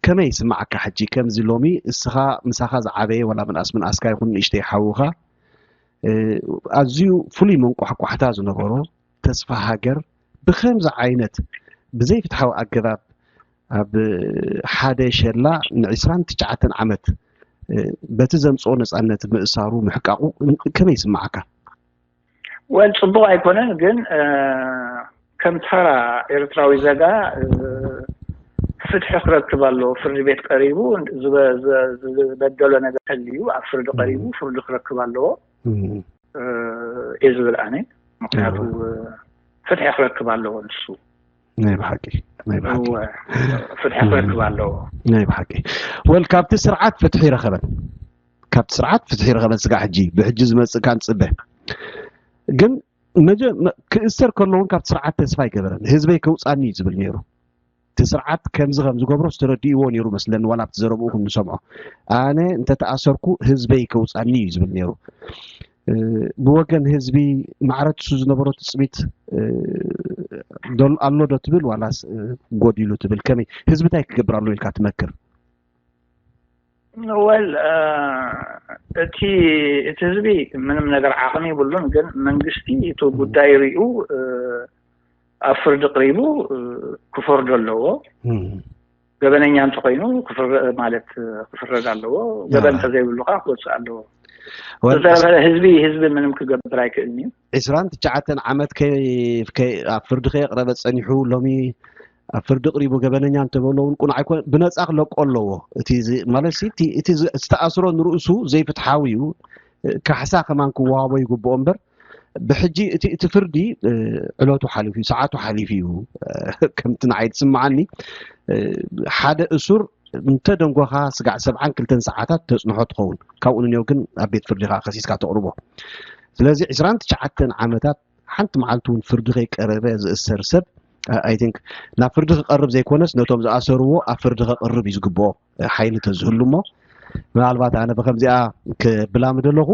ከመይ ይስማዓካ ሕጂ ከምዚ ሎሚ እስኻ ምሳኻ ዝዓበየ ዋላ ምንኣስ ምንኣስካ ይኹን ንእሽተይ ሓውኻ ኣዝዩ ፍሉይ መንቋሕቋሕታ ዝነበሮ ተስፋ ሃገር ብኸምዚ ዓይነት ብዘይፍትሓዊ ኣገባብ ኣብ ሓደ ሸላ ን29 ዓመት በቲ ዘምፅኦ ነፃነት ምእሳሩ ምሕቃቁ ከመይ ይስማዓካ? ወል ጽቡቕ ኣይኮነን፣ ግን ከም ተራ ኤርትራዊ ዘጋ ፍትሒ ክረክብ ኣለዎ። ፍርዲ ቤት ቀሪቡ ዝበደሎ ነገር ተልዩ ኣብ ፍርዲ ቀሪቡ ፍርዲ ክረክብ ኣለዎ እየ ዝብል ኣነ። ምክንያቱ ፍትሒ ክረክብ ኣለዎ ንሱ። ናይ ብሓቂ ናይ ብሓቂ ፍትሒ ክረክብ ኣለዎ። ናይ ብሓቂ ወል ካብቲ ስርዓት ፍትሒ ይረኸበን ካብቲ ስርዓት ፍትሒ ይረኸበን ስጋዕ ሕጂ ብሕጂ ዝመፅእ ካንፅበ ግን ክእሰር ከሎ እውን ካብቲ ስርዓት ተስፋ ኣይገበረን። ህዝበይ ከውፃኒ እዩ ዝብል ነይሩ። እቲ ስርዓት ከምዚ ከም ዝገብሮ ዝተረድእዎ ነይሩ መስለኒ። ዋላ ኣብቲ ዘረብኡ ክንሰምዖ ኣነ እንተተኣሰርኩ ህዝበይ ከውፃኒ እዩ ዝብል ነይሩ። ብወገን ህዝቢ ማዕረትሱ ዝነበሮ ትፅቢት ኣሎ ዶ ትብል ዋላስ ጎዲሉ ትብል? ከመይ ህዝቢ እንታይ ክገብር ኣሎ ኢልካ ትመክር? ወል እቲ እቲ ህዝቢ ምንም ነገር ዓቕሚ ይብሉን፣ ግን መንግስቲ እቲ ጉዳይ ሪኡ ኣብ ፍርዲ ቅሪቡ ክፈርዶ ኣለዎ። ገበነኛ እንተኮይኑ ማለት ክፍረድ ኣለዎ። ገበን እንተዘይብሉ ከዓ ክወፅእ ኣለዎ። ዝተረፈ ህዝቢ ህዝቢ ምንም ክገብር ኣይክእልን እዩ። ዒስራን ትሽዓተን ዓመት ኣብ ፍርዲ ከየቅረበ ፀኒሑ ሎሚ ኣብ ፍርዲ ቅሪቡ ገበነኛ እንተበሎ እውን ቁኑዕ ኣይኮነ ብነፃ ክለቆ ኣለዎ። እቲ ማለት እቲ ዝተኣስሮ ንርእሱ ዘይፍትሓዊ እዩ። ካሕሳ ከማን ክወሃቦ ይግብኦ እምበር ብሕጂ እቲ እቲ ፍርዲ ዕለቱ ሓሊፉ እዩ፣ ሰዓቱ ሓሊፉ እዩ። ከምቲ ንዓይ ዝስምዓኒ ሓደ እሱር እንተ ደንጎኻ ስጋዕ ሰብዓን ክልተን ሰዓታት ተጽንሖ ትኸውን። ካብኡ ንኔው ግን ኣብ ቤት ፍርዲ ከዓ ከሲስካ ተቕርቦ። ስለዚ ዕስራን ትሽዓተን ዓመታት ሓንቲ መዓልቲ እውን ፍርዲ ከይቀረበ ዝእሰር ሰብ I think ናብ ፍርዲ ክቐርብ ዘይኮነስ ነቶም ዝኣሰርዎ ኣብ ፍርዲ ከቕርብ እዩ ዝግብኦ ሓይሊ ተዝህሉ እሞ ምናልባት ኣነ ብከምዚኣ ክብላምድ ኣለኹ።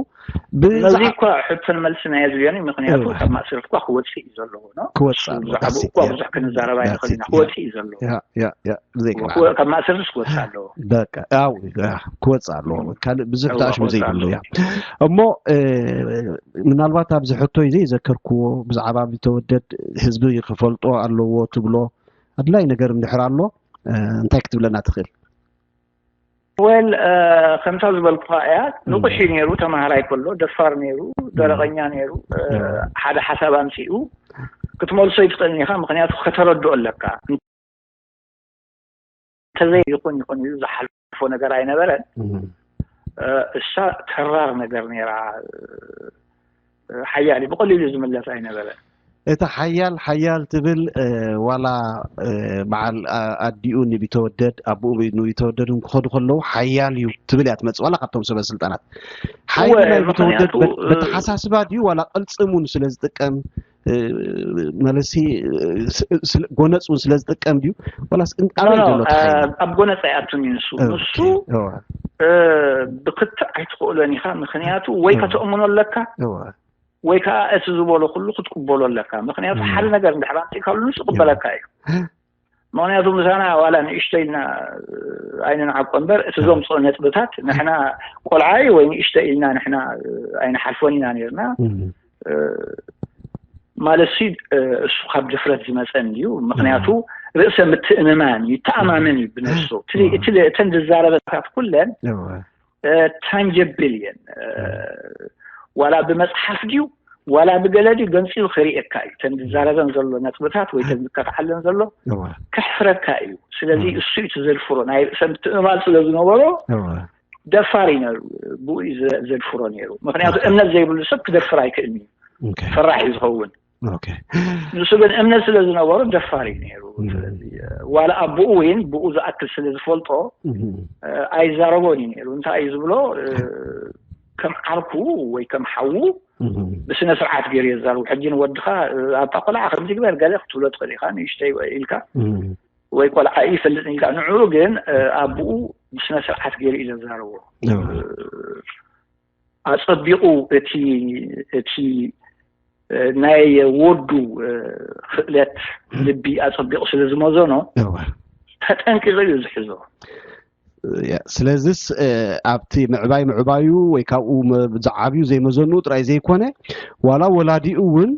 ነዚ እኳ ሕቶን መልሲ ናይ ኣዝብዮኒ ምክንያቱ ካብ ማእሰርቲ እኳ ክወፅእ እዩ ዘለዎ። ክወፅእ ኣለዎ። ብዛዕባኡ እኳ ብዙሕ ክንዛረብ ኣይንኽእል ኢና። ክወፅእ እዩ ዘለዎ። ካብ ማእሰርትስ ክወፅእ ኣለዎ። በቃ ክወፅእ ኣለዎ። ካልእ ብዙሕ ተኣሽሙ ዘይብሉ እያ እሞ ምናልባት ኣብዚ ሕቶይ ዘይዘከርክዎ ብዛዕባ ቢተወደድ ህዝቢ ክፈልጦ ኣለዎ ትብሎ ኣድላይ ነገር እንድሕር ኣሎ እንታይ ክትብለና ትኽእል? ወል ከምታ ዝበልኩኻ እያ። ንቑሕ እዩ ነይሩ፣ ተማሃራይ ከሎ ደፋር ነይሩ፣ ደረቐኛ ነይሩ። ሓደ ሓሳብ ኣምፂኡ ክትመልሶ ይትኽእልን ኢኻ፣ ምክንያቱ ከተረድኦ ኣለካ። እንተዘይ ይኹን ይኹን ኢሉ ዝሓልፎ ነገር ኣይነበረን። እሳ ተራር ነገር ነይራ። ሓያል እዩ፣ ብቐሊሉ ዝምለስ ኣይነበረን። እቲ ሓያል ሓያል ትብል ዋላ በዓል ኣዲኡ ንቢተወደድ ኣቦኡ ንቢተወደድ ክኸዱ ከለዉ ሓያል እዩ ትብል እያ ትመፅእ ዋላ ካብቶም ሰበ ስልጣናት ሓይሊ ናይ ቢተወደድ በተሓሳስባ ድዩ ዋላ ቅልፅም እውን ስለ ዝጥቀም መለሲ ጎነፅ እውን ስለ ዝጥቀም ድዩ ዋላስ እንጣበይ ዘሎ ኣብ ጎነፅ ኣይኣቱን እዩ ንሱ ንሱ ብክትዕ ኣይትኽእሎን ኢኻ ምክንያቱ ወይ ከተእምኖ ኣለካ ወይ ከዓ እቲ ዝበሎ ኩሉ ክትቅበሎ ኣለካ። ምክንያቱ ሓደ ነገር እንድሕር ኣምፂእካሉ ንሱ ይቅበለካ እዩ። ምክንያቱ ምሳና ዋላ ንእሽቶ ኢልና ኣይንንዓቆ እምበር እቲ ዘምፅኦ ነጥብታት ንሕና ቆልዓ እዩ ወይ ንእሽቶ ኢልና ንሕና ኣይንሓልፎን ኢና ነርና። ማለት ሲ እሱ ካብ ድፍረት ዝመፀ እንድዩ። ምክንያቱ ርእሰ ምትእምማን እዩ፣ ይተኣማመን እዩ ብነብሱ። እተን ዝዛረበታት ኩለን ታንጀብል እየን። ዋላ ብመፅሓፍ ድዩ ዋላ ብገለ ድዩ ገንፂሉ ክርእየካ እዩ። ተን ዝዛረበን ዘሎ ነጥብታት ወይ ተን ዝከትዓለን ዘሎ ከሕፍረካ እዩ። ስለዚ እሱ እዩ ዘድፍሮ ናይ ርእሰ ምትእምማን ስለ ዝነበሮ ደፋር እዩ ነሩ። ብኡ እዩ ዘድፍሮ ነይሩ። ምክንያቱ እምነት ዘይብሉ ሰብ ክደፍር ኣይክእልን እዩ። ፈራሕ እዩ ዝኸውን። ንሱ ግን እምነት ስለ ዝነበሮ ደፋር እዩ ነይሩ። ዋላ ኣቦኡ ወይን ብኡ ዝኣክል ስለ ዝፈልጦ ኣይዛረቦን እዩ ነይሩ። እንታይ እዩ ዝብሎ ከም ዓርኩ ወይ ከም ሓዉ ብስነ ስርዓት ገይሩ የዛርቡ። ሕጂ ንወድኻ ኣታ ቆልዓ ከምዚ ግበር ገለ ክትብሎ ትኽእል ኢኻ ንእሽተይ ኢልካ ወይ ቆልዓ ይፈልጥ ኢልካ ንዕኡ ግን ኣቦኡ ብስነ ስርዓት ገይሩ እዩ ዘዛርቦ። ኣጸቢቑ እቲ እቲ ናይ ወዱ ክእለት ልቢ ኣጸቢቑ ስለ ዝመዘኖ ተጠንቂቑ እዩ ዝሕዞ። ስለዚስ ኣብቲ ምዕባይ ምዕባዩ ወይ ካብኡ ዝዓብዩ ዘይመዘንኡ ጥራይ ዘይኮነ ዋላ ወላዲኡ እውን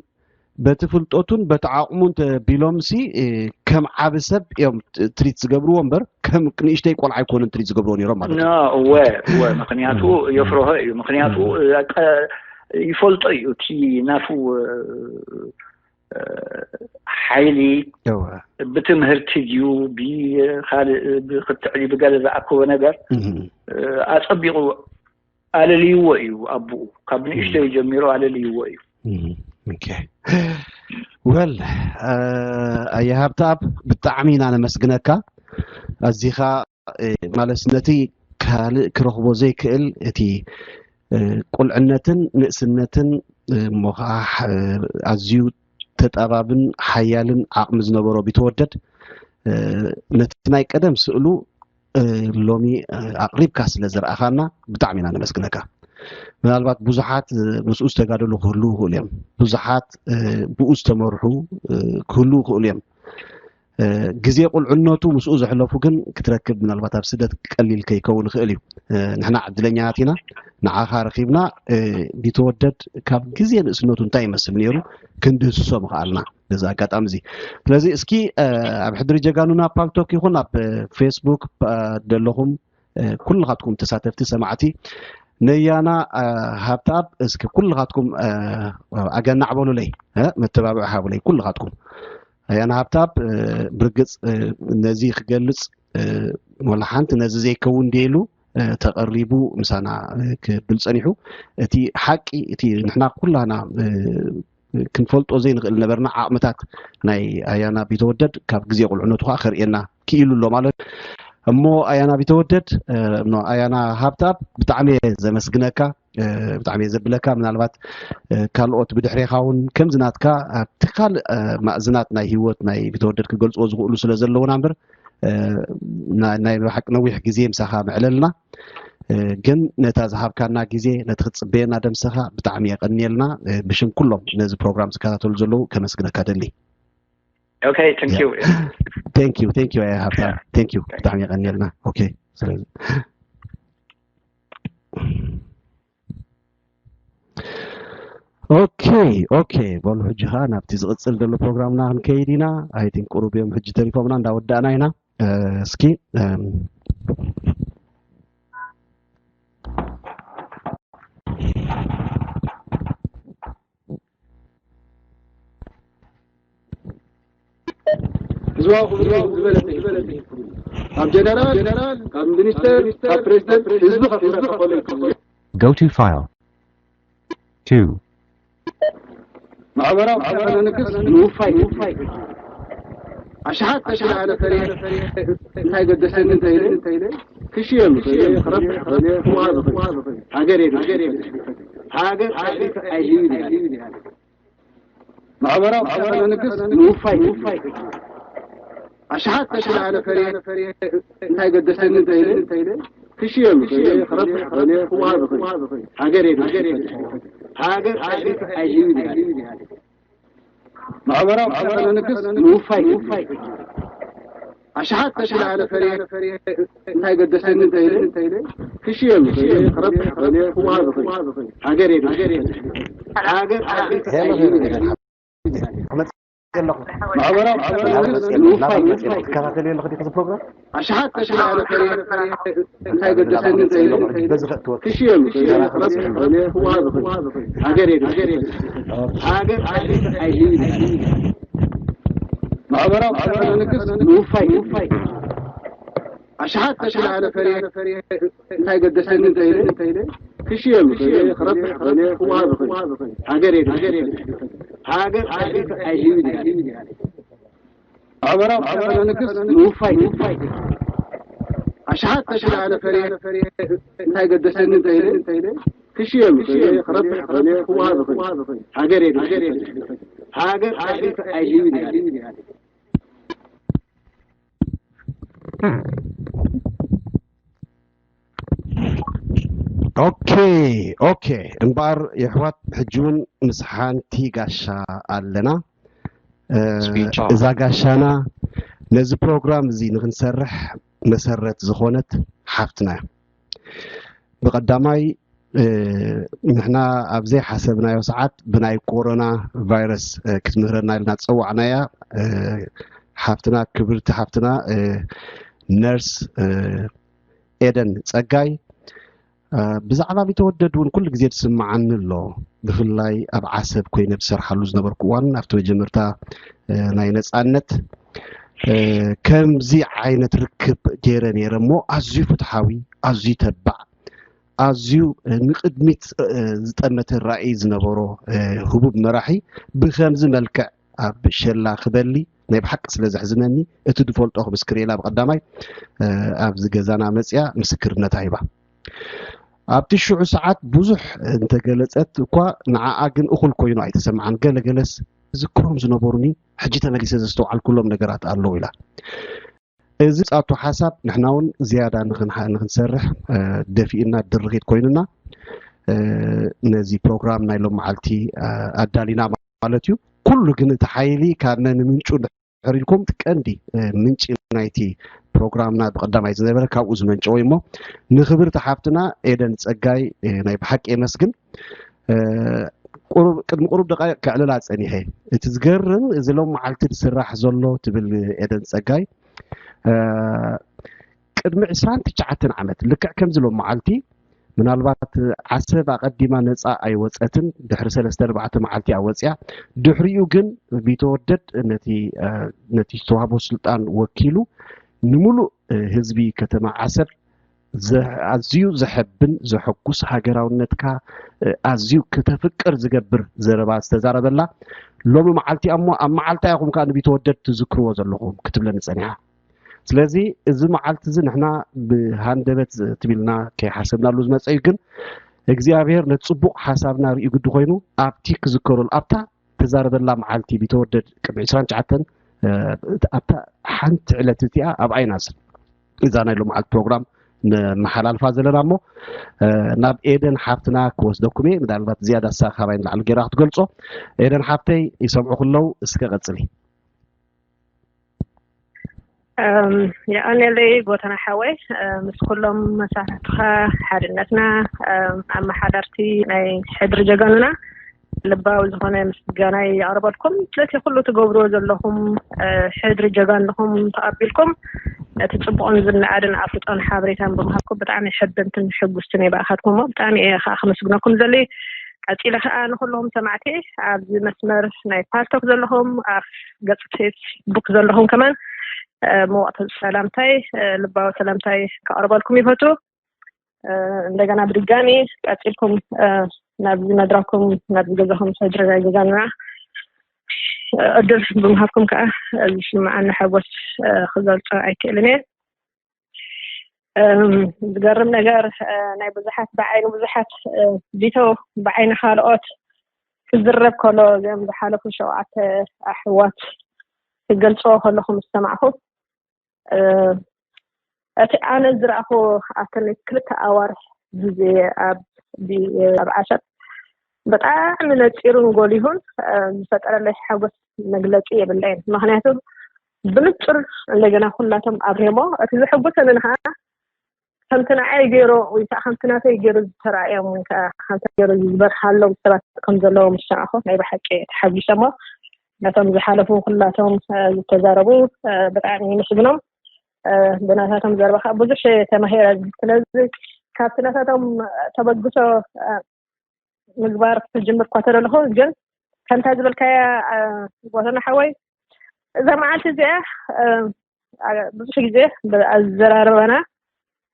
በቲ ፍልጠቱን በቲ ዓቕሙን ተቢሎምሲ ከም ዓቢ ሰብ እዮም ትሪት ዝገብርዎ እምበር ከም ንእሽተይ ቆልዓ ኣይኮኑን ትሪት ዝገብርዎ ነይሮም ማለት እዩ። እወ እወ ምክንያቱ የፍርሆ እዩ። ምክንያቱ ይፈልጦ እዩ እቲ ናፉ ሓይሊ ብትምህርቲ ድዩ ብካልእ ብክትዕሊ ብገለ ዝኣከቦ ነገር ኣፀቢቑ ኣለልይዎ እዩ። ኣቡኡ ካብ ንእሽተዩ ጀሚሩ ኣለልይዎ እዩ። ወል ኣየ ሃብተኣብ ብጣዕሚ ኢና ነመስግነካ። ኣዚኻ ማለት ነቲ ካልእ ክረኽቦ ዘይክእል እቲ ቁልዕነትን ንእስነትን እሞ ከዓ ኣዝዩ ተጣባብን ሓያልን ዓቕሚ ዝነበሮ ቢተወደድ ነቲ ናይ ቀደም ስእሉ ሎሚ ኣቕሪብካ ስለ ዝረኣኻና ብጣዕሚ ኢና ነመስግነካ። ምናልባት ብዙሓት ምስኡ ዝተጋደሉ ክህልዉ ይኽእሉ እዮም። ብዙሓት ብኡ ዝተመርሑ ክህልዉ ይኽእሉ እዮም። ግዜ ቁልዕነቱ ምስኡ ዘሕለፉ ግን ክትረክብ ምናልባት ኣብ ስደት ቀሊል ከይከውን ይኽእል እዩ። ንሕና ዕድለኛታት ኢና። ንዓኻ ረኺብና ቢተወደድ ካብ ግዜ ንእስነቱ እንታይ ይመስል ነይሩ ክንድህስሶ ምኽኣልና ነዚ ኣጋጣሚ እዚ። ስለዚ እስኪ ኣብ ሕድሪ ጀጋኑና ፓልቶክ ይኹን ኣብ ፌስቡክ ዘለኹም ኩልኻትኩም ተሳተፍቲ ሰማዕቲ ነያና ሃብተኣብ እስኪ ኩልኻትኩም ኣገናዕ በሉለይ መተባብዒ ሃቡለይ ኩልኻትኩም። ኣያና ሃብተኣብ ብርግፅ ነዚ ክገልፅ ወላ ሓንቲ ነዚ ዘይከውን ድሉ ተቐሪቡ ምሳና ክብል ፀኒሑ እቲ ሓቂ እቲ ንሕና ኩላና ክንፈልጦ ዘይንኽእል ነበርና ዓቕምታት ናይ ኣያና ቢተወደድ ካብ ግዜ ቁልዕነቱ ከዓ ከርእየና ክኢሉ ኣሎ ማለት እሞ ኣያና ቢተወደድ ኣያና ሃብተኣብ ብጣዕሚ እየ ዘመስግነካ። ብጣዕሚ እየ ዘብለካ ምናልባት ካልኦት ብድሕሬኻ እውን ከምዚ ናትካ ኣብቲ ካልእ ማእዝናት ናይ ህይወት ናይ ቢተወደድ ክገልፅዎ ዝኽእሉ ስለ ዘለውና እምበር ናይ ብሓቂ ነዊሕ ግዜ ምሳኻ ምዕለልና ግን ነታ ዝሃብካና ግዜ ነቲ ክትፅበየና ደምሰኻ ብጣዕሚ የቐንየልና ብሽም ኩሎም ነዚ ፕሮግራም ዝከታተሉ ዘለዉ ከመስግነካ ደሊ Okay, thank you. Thank you, thank you, ሃብታ thank you ብጣዕሚ የቐንየልና። Okay, ስለዚ okay okay በሉ ሕጂ ከዓ ናብቲ ዝቕፅል ዘሎ ፕሮግራምና ክንከይድ ኢና። ኣይቲን ቁሩብ እዮም ሕጂ ተሪፎምና እንዳወዳእና ኢና። እስኪ ህዝባዊ ክብሪ ዝበለፀ ካብ ጀነራል ካብ ሚኒስተር ካብ ፕሬዚደንት ህዝቢ ከፍረ ከፈሎ ይከፍሎ Go to file. Two. ማዕበራዊ ስርዓት መንግስት ምውፋይ ምውፋይ ኣሽሓት ተሽለ ኣነ ፈርየ እንታይ ገደሰኒ እንተኢለ ክሽየም ክረብሕ ክዋሃብ ሃገር ሃገር ሃገር ኣይህብን ማዕበራዊ ስርዓት መንግስት ምውፋይ ምውፋይ ኣሽሓት ተሽለ ኣነ ፈርየ እንታይ ገደሰኒ እንተኢለ ክሽየም ክረብሕ ክዋሃብ ሃገር ሃገር ሃገር ኣይህብን ማዕበራዊ ስርዓት መንግስት ምውፋይ ምውፋይ ኣሽሓት ተሽለ ኣነ ፈርየ እንታይ ገደሰኒ እንተኢለ ክሽየም ክረብሕ ክዋሃብ ሃገር ሃገር ሃገር ኣይህብን ማዕበራዊ ስርዓት መንግስት ምውፋይ ምውፋይ ትከታተል ኣለኹ ዲኹ ፕሮግራም ኣሽሓት ተሽለ ኣነ ፈርየ እንታይ ገደሰኒ እንተኢለ በዚ ከእትወት ክሽየም ክረብሕ ክዋሃብ ሃገር ሃገር ሃገር ኣይህብን ማዕበራዊ ስርዓት መንግስት ምውፋይ ምውፋይ ኣሽሓት ተሽለ ኣነ ፈርየ እንታይ ገደሰኒ እንተኢለ ክሽየም ክረብሕ ክዋሃብ ሃገር ሃገር ሃገር ኣይህብን ማዕበራዊ ስርዓት መንግስት ምውፋይ ምውፋይ ኣሽሓት ተሽለ ኣነ ፈርየ እንታይ ገደሰኒ እንተኢለ ክሽየም ክረብሕ ክዋሃብ ሃገር ሃገር ሃገር ኣይህብን okay okay እምበኣር የሕዋት ሕጂ እውን ምስ ሓንቲ ጋሻ ኣለና። እዛ ጋሻና ነዚ ፕሮግራም እዚ ንክንሰርሕ መሰረት ዝኾነት ሓፍትና እያ። ብቐዳማይ ንሕና ኣብ ዘይሓሰብናዮ ሰዓት ብናይ ኮሮና ቫይረስ ክትምህረና ኢልና ዝፀዋዕናያ ሓፍትና፣ ክብርቲ ሓፍትና ነርስ ኤደን ፀጋይ፣ ብዛዕባ ቢተወደድ እውን ኩሉ ግዜ ዝስምዓኒ ኣሎ። ብፍላይ ኣብ ዓሰብ ኮይነ ዝሰርሓሉ ዝነበርኩ እዋን፣ ኣብቲ መጀመርታ ናይ ነፃነት ከምዚ ዓይነት ርክብ ገይረ ነይረ እሞ፣ ኣዝዩ ፍትሓዊ፣ ኣዝዩ ተባዕ፣ ኣዝዩ ንቕድሚት ዝጠመተ ራእይ ዝነበሮ ህቡብ መራሒ ብከምዚ መልክዕ ኣብ ሸላ ክበሊ ናይ ብሓቂ ስለ ዘሕዝነኒ፣ እቲ ዝፈልጦ ክምስክር ኢላ ብቐዳማይ ኣብዚ ገዛና መፅያ ምስክርነታ ሂባ። ኣብቲ ሽዑ ሰዓት ብዙሕ እንተገለፀት እኳ፣ ንዓኣ ግን እኹል ኮይኑ ኣይተሰምዓን። ገለገለስ ዝክሮም ዝነበሩኒ ሕጂ ተመሊሰ ዘስተውዓልኩሎም ነገራት ኣለዉ ኢላ። እዚ ጻቱ ሓሳብ ንሕና እውን ዝያዳ ንኽንሰርሕ ደፊእና ድርኺት ኮይኑና፣ ነዚ ፕሮግራም ናይ ሎም መዓልቲ ኣዳሊና ማለት እዩ። ኩሉ ግን እቲ ሓይሊ ካብ ነንምንጩ ድሕር ኢልኩም፣ ቀንዲ ምንጪ ናይቲ ፕሮግራምና ብቐዳማይ ዝነበረ ካብኡ ዝመንጨወ እሞ፣ ንክብርቲ ሓፍትና ኤደን ጸጋይ ናይ ብሓቂ የመስግን። ቅድሚ ቁሩብ ደቃይቕ ከዕልላ ጸኒሐ። እቲ ዝገርም፣ እዚ ሎም መዓልቲ ዝስራሕ ዘሎ ትብል ኤደን ጸጋይ፣ ቅድሚ ዕስራን ትሽዓተን ዓመት፣ ልክዕ ከምዚ ሎም መዓልቲ፣ ምናልባት ዓሰብ ኣቐዲማ ነጻ ኣይወጸትን፣ ድሕሪ ሰለስተ ኣርባዕተ መዓልቲ እያ ወጺኣ። ድሕሪኡ ግን ቢተወደድ ነቲ ዝተዋህቦ ስልጣን ወኪሉ ንምሉእ ህዝቢ ከተማ ዓሰብ ኣዝዩ ዘሐብን ዘሐጉስ፣ ሃገራውነትካ ኣዝዩ ከተፍቅር ዝገብር ዘረባ ዝተዛረበላ፣ ሎሚ መዓልቲ እሞ ኣብ መዓልታ ኢኹም ከኣ ንቢተወደድ ትዝክርዎ ዘለኹም ክትብለኒ ጸኒሓ። ስለዚ እዚ መዓልቲ እዚ ንሕና ብሃንደበት ትቢልና ከይሓሰብናሉ ዝመጸ እዩ። ግን እግዚኣብሔር ነቲ ጽቡቕ ሓሳብና ርእዩ ግዲ ኮይኑ ኣብቲ ክዝከረሉ፣ ኣብታ ተዛረበላ መዓልቲ ቢተወደድ ቅድሚ ዕስራን ትሽዓተን ኣብታ ሓንቲ ዕለት እቲኣ ኣብ ኣይናስ እዛ ናይ ሎምዓልቲ ፕሮግራም ንመሓላልፋ ዘለና እሞ ናብ ኤደን ሓፍትና ክወስደኩም እየ። ምናልባት ዝያዳ እሳ ካባይ ንላዕሊ ገይራ ክትገልጾ። ኤደን ሓፍተይ ይሰምዑ ክለው እስከ ቀጽሊ። የቐኔለይ ጎተና ሓወይ፣ ምስ ኩሎም መሳርሕትኻ ሓድነትና ኣመሓደርቲ ናይ ሕድሪ ጀጋኑና ልባዊ ዝኾነ ምስጋናይ የቕርበልኩም። ስለቲ ኩሉ ትገብርዎ ዘለኹም ሕድሪ ጀጋንኹም ተቐቢልኩም ነቲ ጽቡቕን ዝነኣድን ኣፍልጦን ሓበሬታን ብምሃብኩም ብጣዕሚ ሕብንትን ሕጉስትን እየ ብኣኻትኩም። ብጣዕሚ እየ ከዓ ከመስግነኩም ዘሊ። ቀጺለ ከዓ ንኩልኹም ሰማዕቲ ኣብዚ መስመር ናይ ፓልቶክ ዘለኹም፣ ኣብ ገጽ ፌስቡክ ዘለኹም ከማን መዋእቲ ሰላምታይ፣ ልባዊ ሰላምታይ ከቕርበልኩም ይፈቱ። እንደገና ብድጋሚ ቀጺልኩም ናብዚ መድረኩም ናብዚ ገዛኹም ሰድረና ገዛና ዕድል ብምሃብኩም ከዓ ዝስምዓኒ ሓጎስ ክገልጾ ኣይክእልን እየ። ዝገርም ነገር ናይ ብዙሓት ብዓይኒ ብዙሓት ቢቶ ብዓይኒ ካልኦት ክዝረብ ከሎ እዚኦም ዝሓለፉ ሸውዓተ ኣሕዋት ክገልፅዎ ከለኹ ምስ ሰማዕኹ እቲ ኣነ ዝረኣኹ ኣብተን ክልተ ኣዋርሕ ግዜ ኣብ ኣብ ዓሰብ ብጣዕሚ ነፂሩን ጎሊሁን ዝፈጠረለይ ሓጎስ መግለፂ የብለይን። ምክንያቱ ብንፁር እንደገና ኩላቶም ኣብሪሞ እቲ ዘሐጉሰኒ ከዓ ከምቲ ንዓይ ገይሮ ወይ ከዓ ከምቲ ናተይ ገይሩ ዝተረኣዮም ወይ ከዓ ከምቲ ገይሩ ዝበርሃሎም ሰባት ከም ዘለዎም ዝሰማዕኹ ናይ ብሓቂ ተሓጒሰ እሞ ነቶም ዝሓለፉ ኩላቶም ዝተዛረቡ ብጣዕሚ ይምስግኖም። ብናታቶም ዘረባ ከዓ ብዙሕ ተማሂረ። ስለዚ ካብቲ ናታቶም ተበግሶ ምግባር ክጅምር እኳ ተደለኹ ግን ከምታ ዝበልካያ ጎተና ሓወይ እዛ መዓልቲ እዚኣ ብዙሕ ግዜ ኣዘራርባና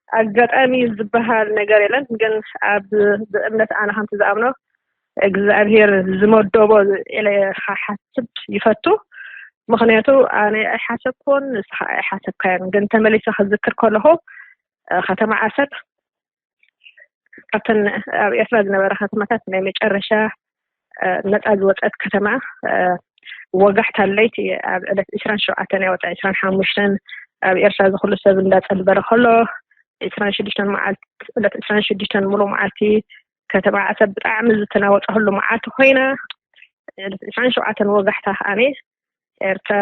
ኣጋጣሚ ዝበሃል ነገር የለን። ግን ኣብ ብእምነት ኣነ ከምቲ ዝኣምኖ እግዚኣብሔር ዝመደቦ ኢለ ክሓስብ ይፈቱ። ምክንያቱ ኣነ ኣይሓሰብኩን ንስኻ ኣይሓሰብካዮን። ግን ተመሊሰ ክዝክር ከለኹ ከተማ ዓሰብ ካብተን ኣብ ኤርትራ ዝነበራ ከተማታት ናይ መጨረሻ ነፃ ዝወፀት ከተማ ወጋሕታ ለይቲ ኣብ ዕለት ዕስራን ሸውዓተን እያ ወፃ ዕስራን ሓሙሽተን ኣብ ኤርትራ ዝኩሉ ሰብ እንዳፀንበረ ከሎ ዕስራን ሽዱሽተን መዓልቲ ዕለት ዕስራን ሽዱሽተን ሙሉእ መዓልቲ ከተማ ዓሰብ ብጣዕሚ ዝተናወፀ ህሉ መዓልቲ ኮይና ዕለት ዕስራን ሸውዓተን ወጋሕታ ከዓኒ ኤርትራ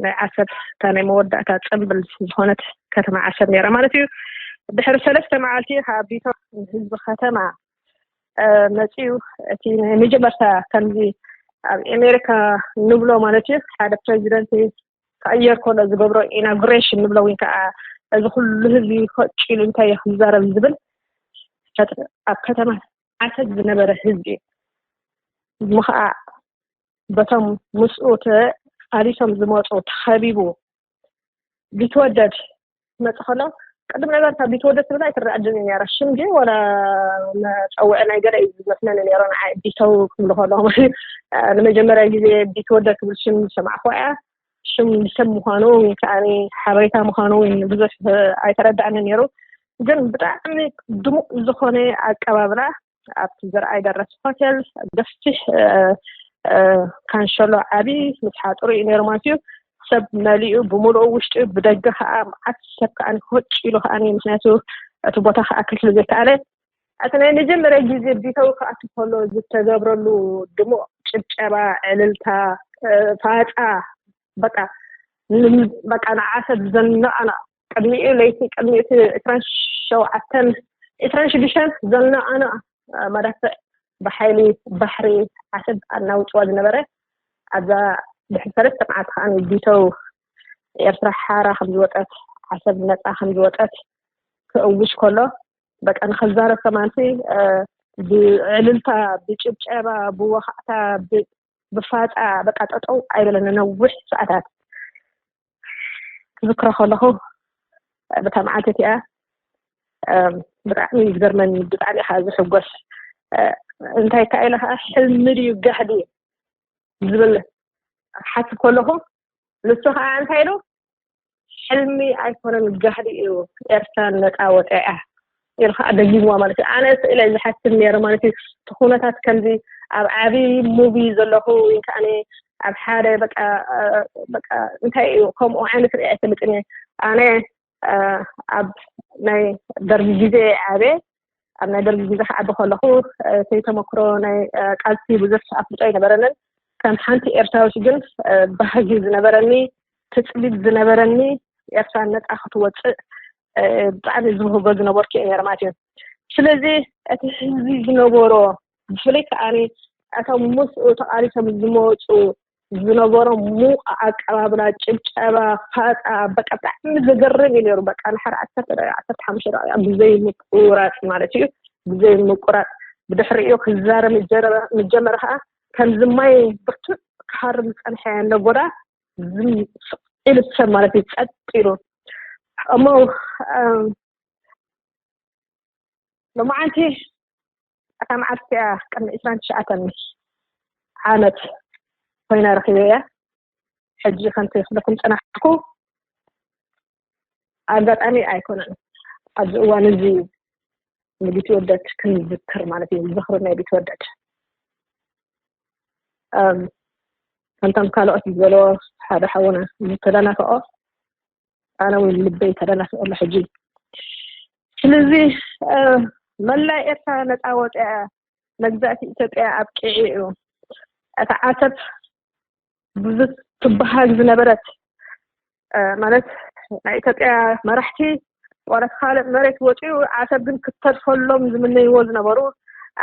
ናይ ዓሰብ እታ ናይ መወዳእታ ፅምብል ዝኾነት ከተማ ዓሰብ ነይራ ማለት እዩ። ድሕሪ ሰለስተ መዓልቲ ካብ ቢቶ ንህዝቢ ከተማ መፅኡ እቲ ናይ መጀመርታ ከምዚ ኣብ ኣሜሪካ ንብሎ ማለት እዩ ሓደ ፕሬዚደንት ክቕየር ከሎ ዝገብሮ ኢናጉሬሽን ንብሎ ወይ ከዓ እዚ ኩሉ ህዝቢ ኮጭሉ እንታይ ክዛረብ ዝብል ኣብ ከተማ ዓሰብ ዝነበረ ህዝቢ ምኸዓ በቶም ምስኡ ተቃሊሶም ዝመፁ ተኸቢቡ ቢትወደድ መፅ ከሎ ቅድም ነገር ካብ ቢትወደድ ትብል ኣይትረኣድን ነራ ሽም ግን ወላ መፀውዒ ናይ ገለ እዩ ዝመስለኒ ነሮ ንዓ ቢተው ክብሉ ከለኹ ንመጀመርያ ግዜ ቢትወደድ ክብል ሽም ዝሰማዕኩ እያ ሽም ሰብ ምዃኑ ወይ ከዓ ሓበሬታ ምዃኑ ወይ ብዙሕ ኣይተረዳእኒ ነይሩ ግን ብጣዕሚ ድሙቕ ዝኾነ ኣቀባብላ ኣብቲ ዘርኣይ ደረስ ሆቴል ገፊሕ ካንሸሎ ዓቢ ምስ ሓጥሩ እዩ ነይሩ ማለት እዩ ሰብ መሊኡ ብምሉኡ ውሽጢ ብደገ ከዓ መዓት ሰብ ከዓ ኮጭ ኢሉ ከዓ ምክንያቱ እቲ ቦታ ክኣክል ስለ ዘይከኣለ እቲ ናይ መጀመርያ ግዜ ቢተው ክኣቱ ከሎ ዝተገብረሉ ድሙቕ ጭብጨባ ዕልልታ ፋፃ በቃ በቃ ንዓሰብ ዘነኣና ቅድሚኡ ለይቲ ቅድሚ እቲ ዕስራን ሸውዓተን ዕስራን ሽዱሽተን ዘነኣና መዳፍዕ ብሓይሊ ባሕሪ ዓሰብ ኣናውፅዋ ዝነበረ ኣብዛ ድሕሪ ሰለስተ መዓልቲ ከዓ ቢተው ኤርትራ ሓራ ከም ዝወፀት ዓሰብ ነፃ ከም ዝወፀት ክእውጅ ከሎ በቃ ንክዛረብ ከማንቲ ብዕልልታ ብጭብጨባ ብወኻዕታ ብፋፃ በቃ ጠጠው ኣይበለን ነዊሕ ሰዓታት ክዝክሮ ከለኹ ብታ መዓልቲ እቲኣ ብጣዕሚ ዝገርመኒ ብጣዕሚ ከዓ ዝሕጎስ እንታይ ከዓ ኢለ ከዓ ሕልሚ ድዩ ጋህዲ ዝብል ሓስብ ከለኹ ንሱ ከዓ እንታይ ኢሉ ሕልሚ ኣይኮነን ጋህዲ እዩ ኤርትራ ነፃ ወፂኣ ኢሉ ከዓ ደጊምዋ ማለት እዩ ኣነ ስኢለ ዝሓስብ ነይረ ማለት እዩ እቲ ኩነታት ከምዚ ኣብ ዓብይ ሙቪ ዘለኹ ወይ ከዓ ኣብ ሓደ በቃ በቃ እንታይ እዩ ከምኡ ዓይነት ርኢ ኣይፈልጥን እየ ኣነ ኣብ ናይ ደርጊ ግዜ ዓብየ ኣብ ናይ ደርጊ ግዜ ክዓቢ ከለኹ እቲ ተመክሮ ናይ ቃልሲ ብዙሕ ኣፍልጦ ኣይነበረንን ከም ሓንቲ ኤርትራዊት ግን ባህጊ ዝነበረኒ ትፅቢት ዝነበረኒ ኤርትራ ነፃ ክትወፅእ ብጣዕሚ ዝብህጎ ዝነበርኩ እየ ነይረ ማለት እዩ ስለዚ እቲ ህዝቢ ዝነበሮ ብፍላይ ከዓ እቶም ምስኡ ተቃሊሶም ዝመፁ ዝነበሮ ሙቅ ኣቀባብላ ጭብጨባ ፋፃ በቃ ብጣዕሚ ዘገርም እዩ ነይሩ በቃ ንሓደ ዓሰርተ ደቂቃ ዓሰርተ ሓሙሽተ ደቂቃ ብዘይ ምቁራፅ ማለት እዩ ብዘይ ምቁራፅ ብድሕሪኡ ክዛረብ ምጀመረ ከዓ ከምዚ ማይ ብርቱዕ ክሃርም ዝፀንሐ ነጎዳ ዝም ስቕ ኢሉ ሰብ ማለት እዩ ጸጥ ኢሉ እሞ ሎማዓንቲ እታ መዓልቲ እያ ቅድሚ ዕስራን ትሽዓተን ዓመት ኮይና ረኺበያ ሕጂ ከምቲ ክብለኩም ጸናሕኩ ኣጋጣሚ ኣይኮነን ኣብዚ እዋን እዚ ንቢትወደድ ክንዝክር ማለት እዩ ዝኽሪ ናይ ቢትወደድ ከምቶም ካልኦት ዝበሎ ሓደ ሓውና ዝተደናፈቆ ኣነ እውን ልበይ ተደናፊቑ ኣሎ ሕጂ ስለዚ መላእ ኤርትራ ነፃ ወፅያ መግዛእቲ ኢትዮጵያ ኣብቂዑ እዩ እታ ዓሰብ ብዙ ትበሃል ዝነበረት ማለት ናይ ኢትዮጵያ መራሕቲ ዋላ እቲ ካልእ መሬት ወፂኡ ዓሰብ ግን ክተርፈሎም ዝምነይዎ ዝነበሩ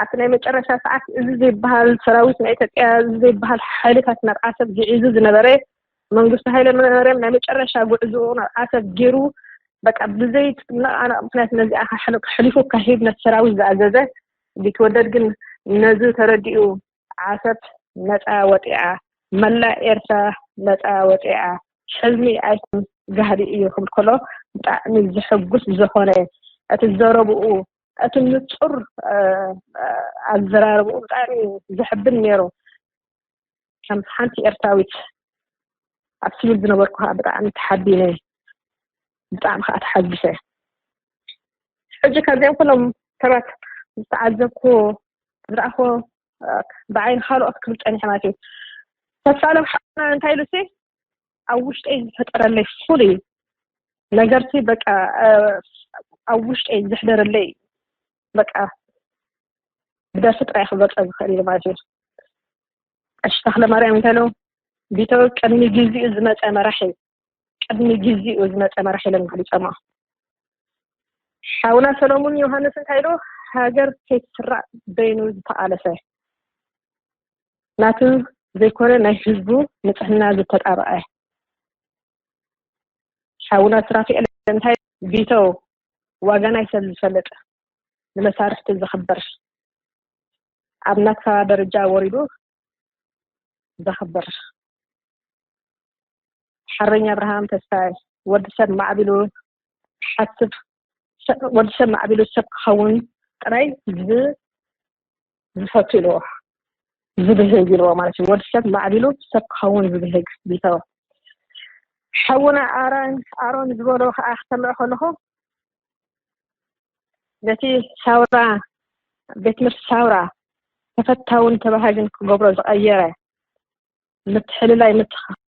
ኣብቲ ናይ መጨረሻ ሰዓት እዚ ዘይበሃል ሰራዊት ናይ ኢትዮጵያ እዚ ዘይበሃል ሓይልታት ናብ ዓሰብ ግዒዙ ዝነበረ መንግስቱ ሃይለ ማርያም ናይ መጨረሻ ጉዕዝኡ ናብ ዓሰብ ገይሩ በቃ ብዘይ ነቃነቅ ምክንያት ነዚኣ ከሕልፉ ካሂድ ነቲ ሰራዊት ዝኣዘዘ ቢትወደድ ግን ነዚ ተረዲኡ ዓሰብ ነፃ ወፂኣ መላእ ኤርትራ ነፃ ወፂኣ ሕልሚ ኣይኮን ጋህዲ እዩ ክብል ከሎ ብጣዕሚ ዘሐጉስ ዝኾነ እቲ ዘረብኡ እቲ ንፁር ኣዘራርብኡ ብጣዕሚ ዘሕብን ነይሩ ከም ሓንቲ ኤርትራዊት ኣብ ስቪል ዝነበርኩ ከዓ ብጣዕሚ ተሓቢነ ብጣዕሚ ከዓ ተሓጊሰ ሕጂ ካብዚኦም ኩሎም ሰባት ዝተዓዘብኩ ዝረኣኹ ብዓይኒ ካልኦት ክብል ፀኒሐ ማለት እዩ ተስፋለም ሓና እንታይ ኢሉ ሲ ኣብ ውሽጠይ ዝፈጠረለይ ፍሉይ ነገርሲ በቃ ኣብ ውሽጠይ ዝሕደረለይ በቃ ብደርፊ ጥራይ ክገልፀ ዝኽእል ኢሉ ማለት እዩ ቀሺ ተኽለ ማርያም እንተሎ ቢተው ቅድሚ ግዜኡ ዝመፀ መራሒ ቅድሚ ግዜኡ ዝመፀ መራሒ ኢሎም ገሊፆሞ ሓውና ሰሎሙን ዮሃንስ እንታይ ኢሉ ሃገር ከይትስራዕ በይኑ ዝተቓለሰ፣ ናቱ ዘይኮነ ናይ ህዝቡ ንጽህና ዝተጣበቐ፣ ሓውና ሱራፌል እንታይ ቢተው፣ ዋጋ ናይ ሰብ ዝፈልጥ፣ ንመሳርሕቱ ዘኽብር፣ ኣብ ናትካ ደረጃ ወሪዱ ዘኽብር ሓርበኛ ኣብርሃም ተስፋይ፣ ወዲ ሰብ ማዕቢሉ ሓስብ፣ ወዲ ሰብ ማዕቢሉ ሰብ ክኸውን ጥራይ ዝፈቱ ኢልዎ፣ ዝብህግ ኢልዎ ማለት እዩ። ወዲ ሰብ ማዕቢሉ ሰብ ክኸውን ዝብህግ ቢተው። ሓውና ኣሮን ኣሮን ዝበሎ ከዓ ክሰምዕ ከለኹ፣ ነቲ ሳውራ፣ ቤት ትምህርቲ ሳውራ ተፈታውን ተባሃግን ክገብሮ ዝቐየረ፣ ምትሕልላይ፣ ምትኸ-፣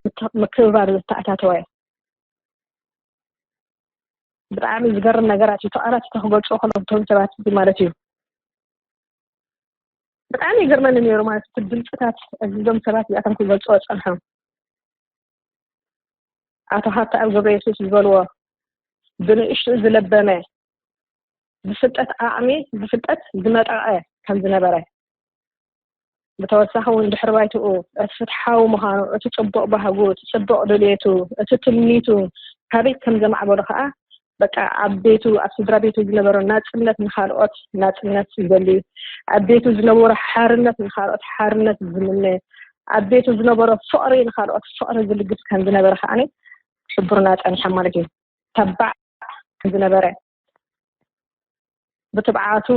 ምትኸ-፣ ምክብባር ዝተኣታተወ፣ ብጣዕሚ ዝገርም ነገራት እዩ። እቲ ቃላት ተክገልፅዎ ከለኩም እቶም ሰባት እዚ ማለት እዩ። ብጣዕሚ ይገርመኒ ነይሩ ማለት እቲ ድምፅታት እዞም ሰባት እዚኣቶም ክገልፅዎ ፀንሖም። ኣቶ ሃብተኣብ ገብረየሱስ ዝበልዎ፣ ብንእሽቱ ዝለበመ፣ ብፍልጠት ዓቕሚ፣ ብፍልጠት ዝመጠቐ ከም ዝነበረ፣ ብተወሳኺ እውን ድሕሪ ባይትኡ እቲ ፍትሓዊ ምዃኑ፣ እቲ ጽቡቕ ባህጉ፣ እቲ ጽቡቕ ድሌቱ፣ እቲ ትምኒቱ ካበይ ከም ዘማዕበሎ ከኣ፣ በቃ ኣብ ቤቱ፣ ኣብ ስድራ ቤቱ ዝነበሮ ናጽነት ንኻልኦት ናጽነት ዝደሊ፣ ኣብ ቤቱ ዝነበሮ ሓርነት ንኻልኦት ሓርነት ዝምነ፣ ኣብ ቤቱ ዝነበሮ ፍቕሪ ንኻልኦት ፍቕሪ ዝልግስ ከም ዝነበረ ከኣ ሕቡርና ጸኒሖም ማለት እዩ። ተባዕ ከም ዝነበረ፣ ብትብዓቱ፣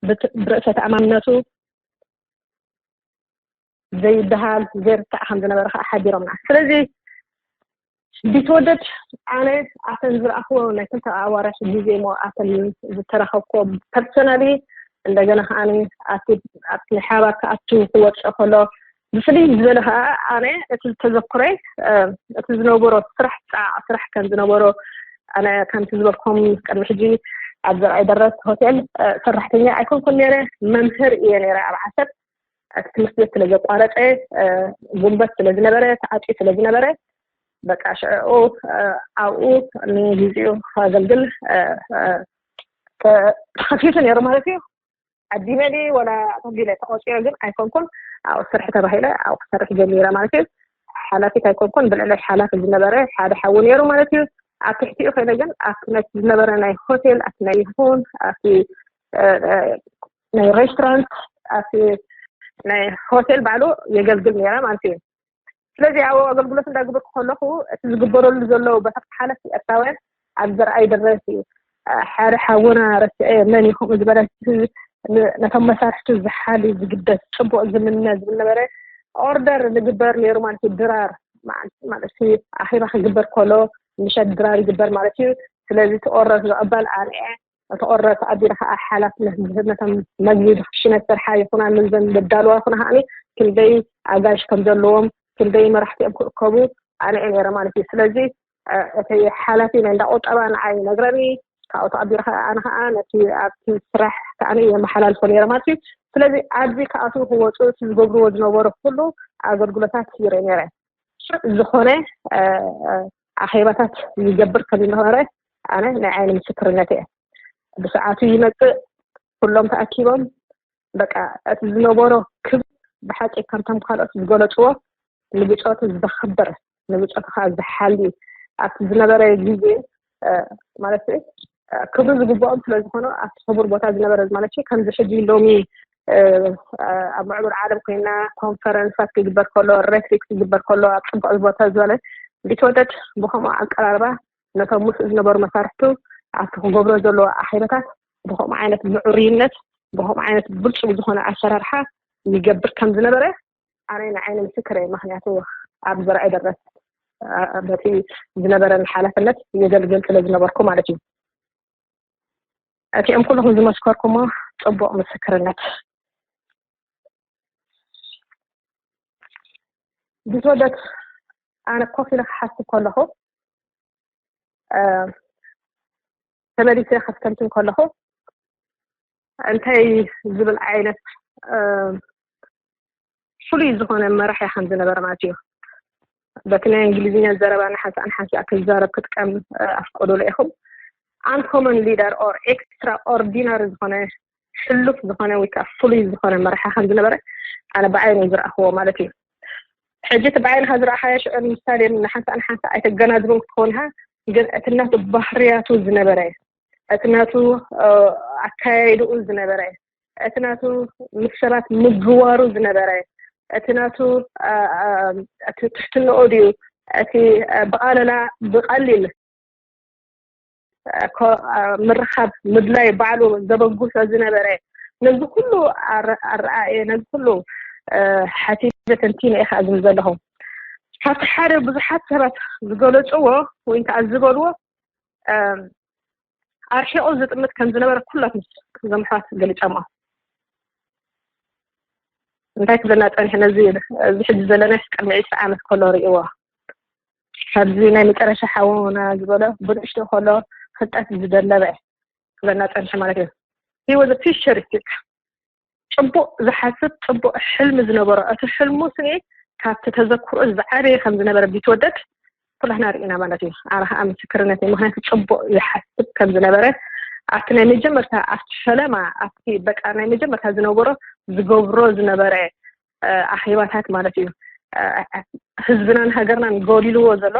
ብት-፣ ብርእሰ ተኣማንነቱ ዘይበሃል፣ ዘይርታዕ ከም ዝነበረ ከዓ ሓቢሮምና። ስለዚ ቢትወደድ፣ ኣነ ኣተን ዝረኣኽዎ ናይ ክልተ ኣዋርሕ ግዜ እሞ ኣተን ዝተረኸብኮ ፐርሰናሊ፣ እንደገና ከዓ ኣብቲ፣ ኣብቲ ናይ ሓባር ክኣቱ ክወፅእ ከሎ፣ ብፍልይ ዝበለ ከዓ ኣነ እቲ ተዘክሮይ፣ እ፣ እቲ ዝነበሮ ስራሕ፣ ፃዕ ስራሕ ከም ዝነበሮ፣ ኣነ ከምቲ ዝበልኩም ቅድሚ ሕጂ ኣብ ዘርኣይ ደረስ ሆቴል፣ እ፣ ሰራሕተኛ ኣይኮንኩን ነይረ፣ መምህር እየ ነይረ ኣብ ዓሰብ። እቲ ትምህርቲ ቤት ስለ ዘቋረፀ፣ እ፣ ጉንበት ስለ ዝነበረ፣ ተዓፅዩ ስለ ዝነበረ፣ በቃ ሽዕኡ፣ እ፣ ኣብኡ ንግዚኡ ከገልግል፣ እ፣ እ፣ ተ-፣ ተኸፊቱ ነይሩ ማለት እዩ። ዓዲመ ድየ ወላ ተጒለ ተቖፂረ ግን ኣይኮንኩን። ኣብኡ ስርሒ ተባሂለ ኣብኡ ክሰርሕ ጀሚረ ማለት እዩ። ሓላፊት ኣይኮንኩን፣ ብልዕለይ ሓላፊ ዝነበረ ሓደ ሓዊ ነይሩ ማለት እዩ። ኣብ ትሕቲኡ ኮይነ ግን ኣብቲ ነቲ ዝነበረ ናይ ሆቴል፣ ኣብቲ ናይ ይኹን፣ ኣብቲ፣ እ፣ እ፣ ናይ ሬስቶራንት፣ ኣብቲ ናይ ሆቴል ባዕሉ የገልግል ነይረ ማለት እዩ። ስለዚ ኣብ ኣገልግሎት እንዳግበርኩ ከለኹ እቲ ዝግበረሉ ዘሎ ብሕቂ ሓለፍቲ ኤርትራውያን ኣብ ዘርኣይ ድረስ እዩ። ሓደ ሓውና ረስዐ መን እዩ ከምኡ ዝበለ ን-፣ ነቶም መሳርሕቱ ዝሓሊ ዝግደስ ጽቡቕ ዝምነ ዝብል ነበረ። ኦርደር ዝግበር ነይሩ ማለት እዩ። ድራር ማለት፣ ማለት እዩ። ኣኼባ ክግበር ከሎ ምሸት ድራር ይግበር ማለት እዩ። ስለዚ እቲ ኦርደር ዝቕበል ኣነ እየ። እቲ ኦርደር ተቐቢለ ከዓ ሓላፍነት ዝህብ ነቶም መግቢ ብክሽነ ዝሰርሓ ይኹና፣ ምግዘን ዘዳልዋ ይኹና ከዓኒ ክንደይ ኣጋይሽ ከም ዘለዎም፣ ክንደይ መራሕቲ እዮም ክእከቡ ኣነ እየ ነይረ ማለት እዩ። ስለዚ፣ እ፣ እቲ ሓላፊ ናይ እንዳ ቁጠባ ንዓይ ይነግረኒ፣ ካብኡ ተቐቢለ ከዓ ኣነ ከዓ ነቲ ኣብቲ ስራሕ ከዓኒ የመሓላልፎ ነይረ ማለት እዩ። ስለዚ ኣብዚ ክኣትዉ ክወፁ እቲ ዝገብርዎ ዝነበሩ ኩሉ ኣገልግሎታት ይርኢ ነይረ። ስሩዕ ዝኾነ፣ እ፣ እ፣ ኣኼባታት ይገብር ከም ዝነበረ ኣነ ናይ ዓይኒ ምስክርነት እየ። ብሰዓቱ ይመፅእ፣ ኩሎም ተኣኪቦም፣ በቃ እቲ ዝነበሮ ክብሪ ብሓቂ ከምቶም ካልኦት ዝገለፅዎ ንብፆቱ ዘኽብር፣ ንብፆቱ ከዓ ዝሓሊ ኣብቲ ዝነበረ ግዜ፣ እ፣ ማለት፣ እ፣ ክብሪ ዝግብኦም ስለ ዝኾኑ ኣብቲ ክቡር ቦታ ዝነበረ ማለት እዩ። ከምዚ ሕጂ ሎሚ፣ እ፣ ኣብ ምዕቡል ዓለም ኮይና ኮንፈረንሳት ክግበር ከሎ፣ ሬትሪክ ክግበር ከሎ ኣብ ፅቡቕ ቦታ ዝበለ ቢትወደድ ብኸምኡ ኣቀራርባ ነቶም ምስኡ ዝነበሩ መሳርሕቱ ኣብቲ ክገብሮ ዘለዎ ኣኼባታት ብኸምኡ ዓይነት ምዕሩይነት፣ ብኸምኡ ዓይነት ብልጹግ ዝኾነ ኣሰራርሓ ይገብር ከም ዝነበረ ኣነ ንዓይኒ ምስክር እየ። ምኽንያቱ ኣብ ዘርኣይ ደረስ፣ አ፣ በቲ ዝነበረን ሓላፍነት የገልግል ስለ ዝነበርኩ ማለት እዩ። እቲኦም ኩልኹም ዝመስከርኩሞ ጽቡቕ ምስክርነት። ቢትወደድ፣ ኣነ ኮፍ ኢለ ክሓስብ ከለኹ፣ እ፣ ተመሊሰ ከስተንትን ከለኹ፣ እንታይ ዝብል ዓይነት፣ እ፣ ፍሉይ ዝኾነ መራሒ ከም ዝነበረ ማለት እዩ። በቲ ናይ እንግሊዝኛ ዘረባ ንሓንሳእ ንሓንሳእ ክዛረብ ክጥቀም፣ እ፣ ኣፍቀዱሉ ኢኹም። uncommon leader or extraordinary ዝኾነ ሕሉፍ ዝኾነ ወይ ከዓ ፍሉይ ዝኾነ መራሒ ከም ዝነበረ ኣነ ብዓይኑ ዝረኣኽዎ ማለት እዩ። ሕጂ እቲ ብዓይንካ ዝረኣኻዮ ሽዑ ምሳሌ ንሓንሳእ ንሓንሳእ ኣይተገናዝቦን ክትኾንካ፣ ግን እቲ ናቱ ባህርያቱ ዝነበረ፣ እቲ ናቱ ኣካያይድኡ ዝነበረ፣ እቲ ናቱ ምስ ሰባት ምግዋሩ ዝነበረ፣ እቲ ናቱ እቲ ትሕትንኦ ድዩ፣ እቲ ብቓለላ ብቐሊል ምርኻብ ምድላይ ባዕሉ ዘበጉሶ ዝነበረ፣ ነዚ ኩሉ ኣረኣየ፣ ነዚ ኩሉ ሓቲተ ተንቲነ እየ ከዓ ዝብል ዘለኹ። ካብቲ ሓደ ብዙሓት ሰባት ዝገለፅዎ ወይ ከዓ ዝበልዎ ኣርሒቑ ዝጥምት ከም ዝነበረ ኩላትኩም ዘምሓት ገሊፀሞ። እንታይ ክብለና ፀኒሑ? ነዚ እዚ ሕጂ ዘለና ቅድሚ ዕስራ ዓመት ከሎ ርእይዎ። ካብዚ ናይ መጨረሻ ሓውና ዝበሎ ብንእሽቶ ከሎ ፍልጠት ዝደለበ ክብለና ፀኒሑ ማለት እዩ። He was a futuristic፣ ፅቡቕ ዝሓስብ፣ ፅቡቕ ሕልሚ ዝነበሮ፣ እቲ ሕልሙ ስኒ ካብቲ ተዘክሮ ዝዓበየ ከም ዝነበረ ቢትወደድ ኩላህና ርኢና ማለት እዩ። ኣነ ከዓ ምስክርነት እዩ። ምክንያቱ ፅቡቕ ይሓስብ ከም ዝነበረ ኣብቲ ናይ መጀመርታ ኣብቲ ፈለማ ኣብቲ በቃ ናይ መጀመርታ ዝነበሮ ዝገብሮ ዝነበረ ኣኼባታት ማለት እዩ። ህዝብናን ሃገርናን ጎዲልዎ ዘሎ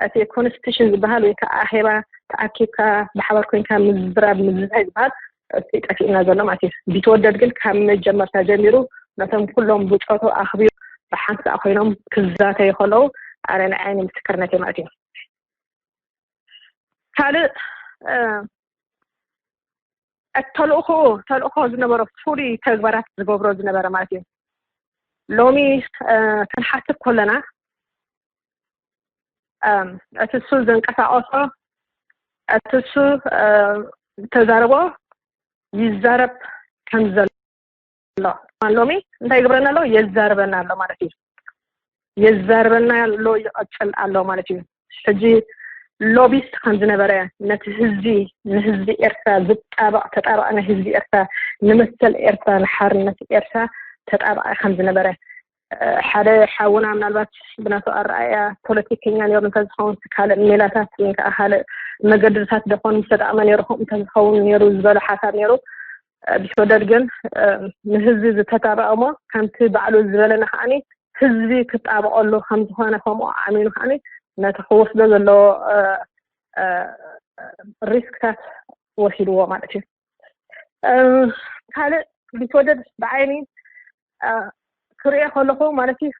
እቲ ኮንስቲቱሽን ዝበሃል ወይ ከዓ ኣኼባ ተኣኪብካ ብሓባር ኮይንካ ምዝራብ ምዝታይ ዝበሃል እቲ ጠፊእና ዘሎ ማለት እዩ። ቢትወደድ ግን ካብ መጀመርታ ጀሚሩ ነቶም ኩሎም ብፆቱ ኣኽቢሩ ብሓንሳእ ኮይኖም ክዛተዩ ከለዉ ኣነ ንዓይኒ ምስክርነት እየ ማለት እዩ። ካልእ ተልእኾ ተልእኾ ዝነበሮ ፍሉይ ተግባራት ዝገብሮ ዝነበረ ማለት እዩ። ሎሚ ክንሓስብ ከለና እቲ እሱ ዘንቀሳቀሶ እቲ እሱ ተዛረቦ ይዛረብ ከም ዘሎ ሎሚ እንታይ ይግብረና ኣሎ? የዛርበና ኣሎ ማለት እዩ። የዛርበና ኣሎ፣ ይቐፅል ኣሎ ማለት እዩ። ሕጂ ሎቢስት ከም ዝነበረ ነቲ ህዝቢ ንህዝቢ ኤርትራ ዝጣበቕ ተጣባቂ ናይ ህዝቢ ኤርትራ ንመሰል ኤርትራ ንሓርነት ኤርትራ ተጣባቂ ከም ዝነበረ ሓደ ሓውና ምናልባት ብናቱ ኣረኣያ ፖለቲከኛ ነሩ እንተዝኸውን ካልእ ሜላታት ወይ ከዓ ካልእ መገድታት ደኾን ዝተጠቕመ ነሩ ከምኡ እንተዝኸውን ነሩ ዝበሎ ሓሳብ ነሩ ቢትወደድ ግን ንህዝቢ ዝተጣበቐ እሞ ከምቲ ባዕሉ ዝበለና ከዓኒ ህዝቢ ክጣበቐሉ ከም ዝኾነ ከምኡ ኣሚኑ ከዓኒ ነቲ ክወስዶ ዘለዎ ሪስክታት ወሲድዎ ማለት እዩ። ካልእ ቢትወደድ ብዓይኒ ክሪኦ ከለኹ ማለት እዩ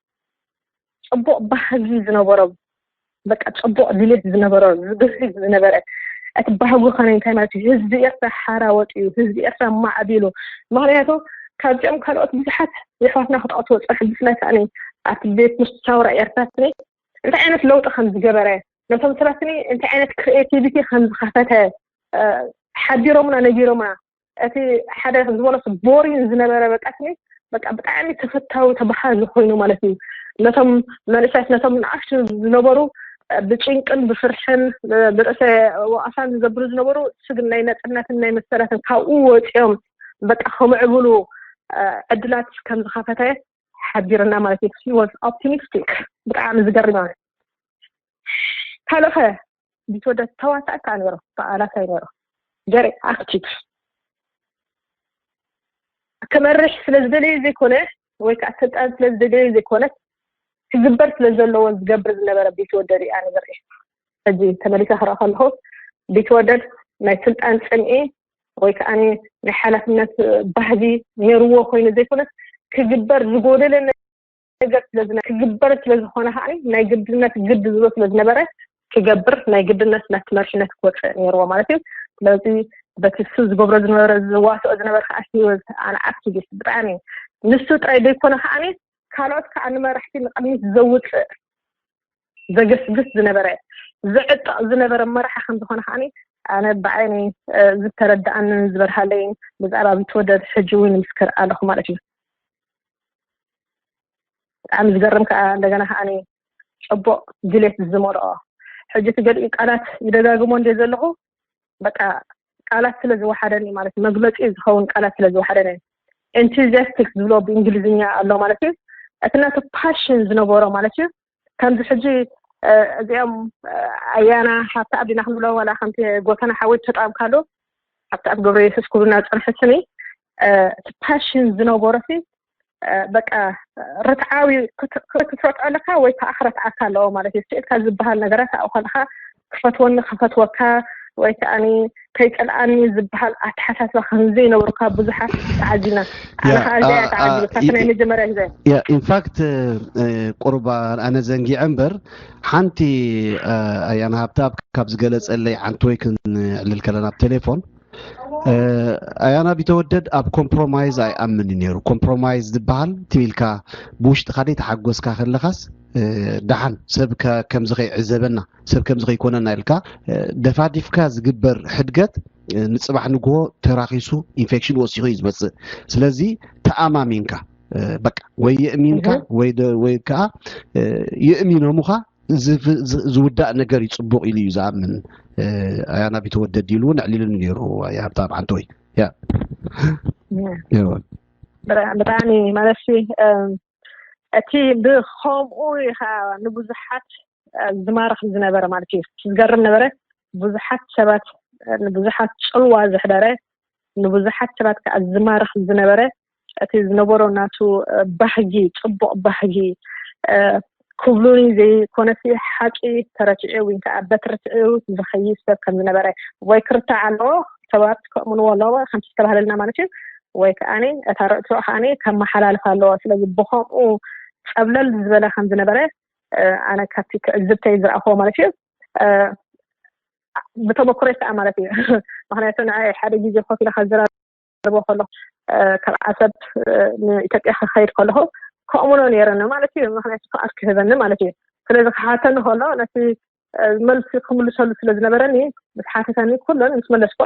ፅቡቕ ባህጊ ዝነበሮ በቃ ፅቡቕ ድሌት ዝነበሮ ዝብህግ ዝነበረ እቲ ባህጉ ከነ እንታይ ማለት እዩ ህዝቢ ኤርትራ ሓራ ወፂኡ ህዝቢ ኤርትራ ማዕቢሉ ምክንያቱ ካብዚኦም ካልኦት ብዙሓት የሕዋትና ክጠቕስዎ ፀንሑ ብፍላይ ከዓኒ ኣብቲ ቤት ምሻውራ ኤርትራ ስኒ እንታይ ዓይነት ለውጢ ከም ዝገበረ ነቶም ሰባት ስኒ እንታይ ዓይነት ክሪኤቲቪቲ ከም ዝኸፈተ ሓቢሮምና ነጊሮምና እቲ ሓደ ዝበሎስ ቦሪን ዝነበረ በቃ ስኒ በቃ ብጣዕሚ ተፈታዊ ተባሃሊ ኮይኑ ማለት እዩ ነቶም መንእሰያት ነቶም ንኣሽቱ ዝነበሩ ብጭንቅን ብፍርሕን ብርእሰ ወቐሳን ዝዘብሩ ዝነበሩ ስግን ናይ ነፅነትን ናይ መሰላትን ካብኡ ወፂኦም በቃ ከምዕብሉ ዕድላት ከም ዝኸፈተ ሓቢርና ማለት እዩ። He was optimistic ብጣዕሚ ዝገርም ማለት ካልኦኸ ቢትወደድ ተዋሳእ ከዓ ነይሩ ተቓላሳይ ነይሩ very active ክመርሕ ስለ ዝደለየ ዘይኮነ ወይ ከዓ ስልጣን ስለ ዝደለየ ዘይኮነ ክግበር ስለ ዘለዎ ዝገብር ዝነበረ ቢትወደድ እያ ንዝርኢ ሕጂ ተመሊሰ ክረአ ከለኹ ቢትወደድ ናይ ስልጣን ፅምኢ ወይ ከዓ ናይ ሓላፍነት ባህጊ ነይርዎ ኮይኑ ዘይኮነስ ክግበር ዝጎደለ ነገር ስለዝነ ክግበር ስለዝኾነ ከዓ ናይ ግድነት ግድ ዝብሎ ስለዝነበረ ክገብር ናይ ግድነት ናብቲ መርሕነት ክወፅእ ነይርዎ ማለት እዩ። ስለዚ በቲ እሱ ዝገብሮ ዝነበረ ዝዋስኦ ዝነበረ ከዓ ህይወት ኣነ ኣክቲቪስት ብጣዕሚ ንሱ ጥራይ ዘይኮነ ከዓ ካልኦት ከዓ ንመራሕቲ ንቅድሚት ዘውፅእ ዘገስግስ ዝነበረ ዘዕጠቕ ዝነበረ መራሒ ከም ዝኾነ ከዓ ኣነ ብዓይኒ ዝተረዳኣንን ዝበርሃለይን ብዛዕባ ቢትወደድ ሕጂ እውን ምስክር ኣለኹ ማለት እዩ። ብጣዕሚ ዝገርም ከዓ እንደገና ከዓ ፅቡቕ ድሌት ዝመልኦ ሕጂ እቲ ገሊኡ ቃላት ይደጋግሞ እንደ ዘለኹ በቃ ቃላት ስለ ዝወሓደኒ ማለት መግለፂ ዝኸውን ቃላት ስለ ዝወሓደኒ enthusiastic ዝብሎ ብእንግሊዝኛ ኣሎ ማለት እዩ። እቲ ናቱ ፓሽን ዝነበሮ ማለት እዩ። ከምዚ ሕጂ እዚኦም ኣያና ሃብተኣብ ዲና ክንብሎ ዋላ ከምቲ ጎተና ሓወይ ተጠቐምካሉ፣ ሃብተኣብ ገብረየሱስ ክብሉና ዝጸንሑ ስኒ፣ እቲ ፓሽን ዝነበሮ ሲ በቃ ርትዓዊ ክትረትዖ ኣለካ ወይ ከዓ ክረትዓካ ኣለዎ ማለት እዩ። ስኢልካ ዝበሃል ነገራት ኣብኡ ከለካ ክፈትወኒ ክፈትወካ ወይ ከዓ ከይፀልኣኒ ዝበሃል ኣተሓሳስባ ከምዘይነበሩካ ብዙሓት ተዓዚብና። ኣነ ከዓ እዚኣ ተዓዚበካ ናይ መጀመርያ ግዜ። ኢንፋክት ቁርባ ኣነ ዘንጊዐ እምበር ሓንቲ ኣያና ሃብተኣብ ካብ ዝገለፀለይ ዓንተወይ ክንዕልል ከለና ኣብ ቴሌፎን ኣያና ቢተወደድ ኣብ ኮምፕሮማይዝ ኣይኣምን ነይሩ። ኮምፕሮማይዝ ዝበሃል ትም ኢልካ ብውሽጥኻ ደይ ተሓጎስካ ከለኻስ ደሓን ሰብ ከምዚ ከይዕዘበና ሰብ ከምዚ ከይኮነና ኢልካ ደፋዲፍካ ዝግበር ሕድገት ንፅባሕ ንግሆ ተራኺሱ ኢንፌክሽን ወሲኹ እዩ ዝመፅእ። ስለዚ ተኣማሚንካ በቃ ወይ የእሚንካ ወይ ከዓ የእሚኖሙኻ ዝውዳእ ነገር እዩ ፅቡቅ ኢሉ እዩ ዝኣምን። ኣያና ቢተወደድ ኢሉ እውን ኣዕሊሉኒ ነይሩ። ኣያ ሃብተኣብ ዓንተወይ ብጣዕሚ ማለት እቲ ብከምኡ ከዓ ንብዙሓት ዝማርኽ ዝነበረ ማለት እዩ። ዝገርም ነበረ። ብዙሓት ሰባት ንብዙሓት ፅልዋ ዘሕደረ ንብዙሓት ሰባት ከዓ ዝማርኽ ዝነበረ እቲ ዝነበሮ ናቱ ባህጊ፣ ፅቡቕ ባህጊ ክብሉኒ ዘይኮነሲ ሓቂ ተረቲዑ ወይ ከዓ በቲ ርትዒኡ ዝኸይድ ሰብ ከም ዝነበረ ወይ ክርታዕ ኣለዎ፣ ሰባት ከእምንዎ ኣለዎ ከምቲ ዝተባህለልና ማለት እዩ። ወይ ከዓ እታ ርዕትዖ ከዓ ከመሓላልፍ ኣለዎ። ስለዚ ብኸምኡ ፀብለል ዝበለ ከም ዝነበረ ኣነ ካብቲ ትዕዝብተይ ዝረኣኽዎ ማለት እዩ። ብተመክሮይ ከዓ ማለት እዩ። ምክንያቱ ንዓይ ሓደ ግዜ ኮፍ ኢለ ከዘራርቦ ከለኹ ካብ ዓሰብ ንኢትዮጵያ ክኸይድ ከለኹ ከእምኖ ነይረኒ ማለት እዩ። ምክንያቱ ፍቓድ ክህበኒ ማለት እዩ። ስለዚ ክሓተኒ ከሎ ነቲ መልሲ ክምልሰሉ ስለ ዝነበረኒ ምስ ሓተተኒ ኩለን ምስ መለስኩ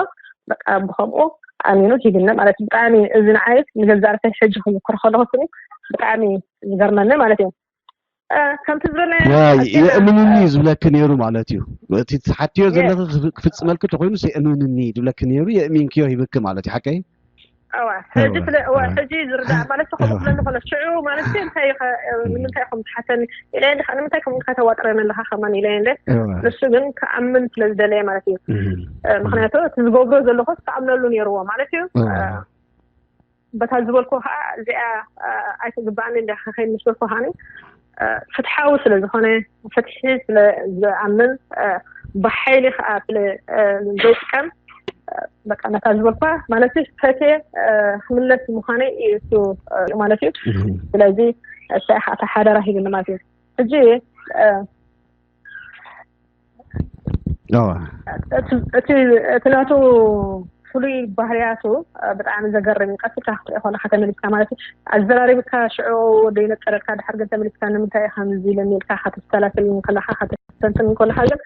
በቃ ብከምኡ ኣሚኑ ሂብኒ ማለት እዩ። ብጣዕሚ እዚ ንዓይ ንገዛእ ርእሰይ ሕጂ ክዝክሮ ከለኹ ስኒ ብጣዕሚ ዝገርመኒ ማለት እዩ። ከምቲ ዝበለ የእምንኒ እዩ ዝብለኪ ነይሩ ማለት እዩ። እቲ ትሓትዮ ዘለኺ ክፍፅመልኪ ተኮይኑ የእምንኒ ዝብለኪ ነይሩ። የእሚንክዮ ሂብኪ ማለት እዩ። ሓቀይ እዋ ሕጂ ስለ እዋ ሕጂ ዝርዳእ ማለት ከምኡ ክብለኒ ከሎ ሽዑ ማለት እዩ እንታይ ንምንታይ ከም ትሓተኒ ኢለ እንዲ ንምንታይ ከም ኢልካ ተዋጥረኒ ኣለካ ከማን ኢለ እንደ ንሱ ግን ክኣምን ስለ ዝደለየ ማለት እዩ። ምክንያቱ እቲ ዝገብሮ ዘለኹ ክኣምነሉ ነይርዎ ማለት እዩ። በታ ዝበልኩ ከዓ እዚኣ ኣይትግባእኒ እንዲ ከኸይድ ምስ በልኩ ከዓኒ ፍትሓዊ ስለ ዝኾነ ፍትሒ ስለ ዝኣምን ብሓይሊ ከዓ ስለ ዘይጥቀም በቃ ነታ ዝበልኳ ማለት ፈትየ ክምለስ ምዃነይ እዩ እሱ ማለት እዩ። ስለዚ እሳ እታ ሓደራ ሂብኒ ማለት እዩ። ሕጂ እቲ ናቱ ፍሉይ ባህርያቱ ብጣዕሚ ዘገርም እዩ። ቀስ ኢልካ ክትሪኦ ከለካ ተመሊስካ ማለት እዩ ኣዘራሪብካ ሽዑ ዘይነፀረልካ ድሓር ግን ተመሊስካ ንምንታይ ከምዚ ኢለኒ ኢልካ ከተሰላስል ከለካ ከተስተንትን ከለካ ግን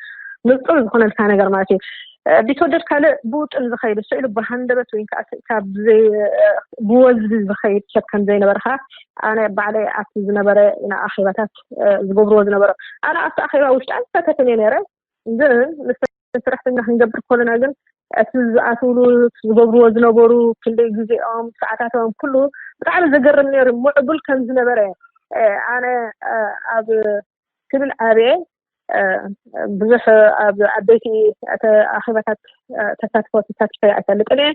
ንፁር ዝኾነልካ ነገር ማለት እዩ። ቢትወደድ ካልእ ብውጥን ዝኸይድ ስኢሉ ብሃንደበት ወይ ከዓ ስኢልካ ብወዝቢ ዝኸይድ ሰብ ከም ዘይነበርካ ኣነ ባዕለይ ኣብቲ ዝነበረ ኢና ኣኼባታት ዝገብርዎ ዝነበረ ኣነ ኣብቲ ኣኼባ ውሽጢ ኣይሳተፍን እየ ነይረ። ግን ምስ ሰራሕተኛ ክንገብር ከለና ግን እቲ ዝኣትውሉ ዝገብርዎ ዝነበሩ ክንደይ ግዜኦም ሰዓታቶም ኩሉ ብጣዕሚ ዘገርም ነይሩ። ምዕቡል ከም ዝነበረ ኣነ ኣብ ክብል ዓብየ ብዙሕ ኣብ ዓበይቲ ኣኼባታት ተሳትፎ ተሳትፈ ኣይፈልጥን እየ።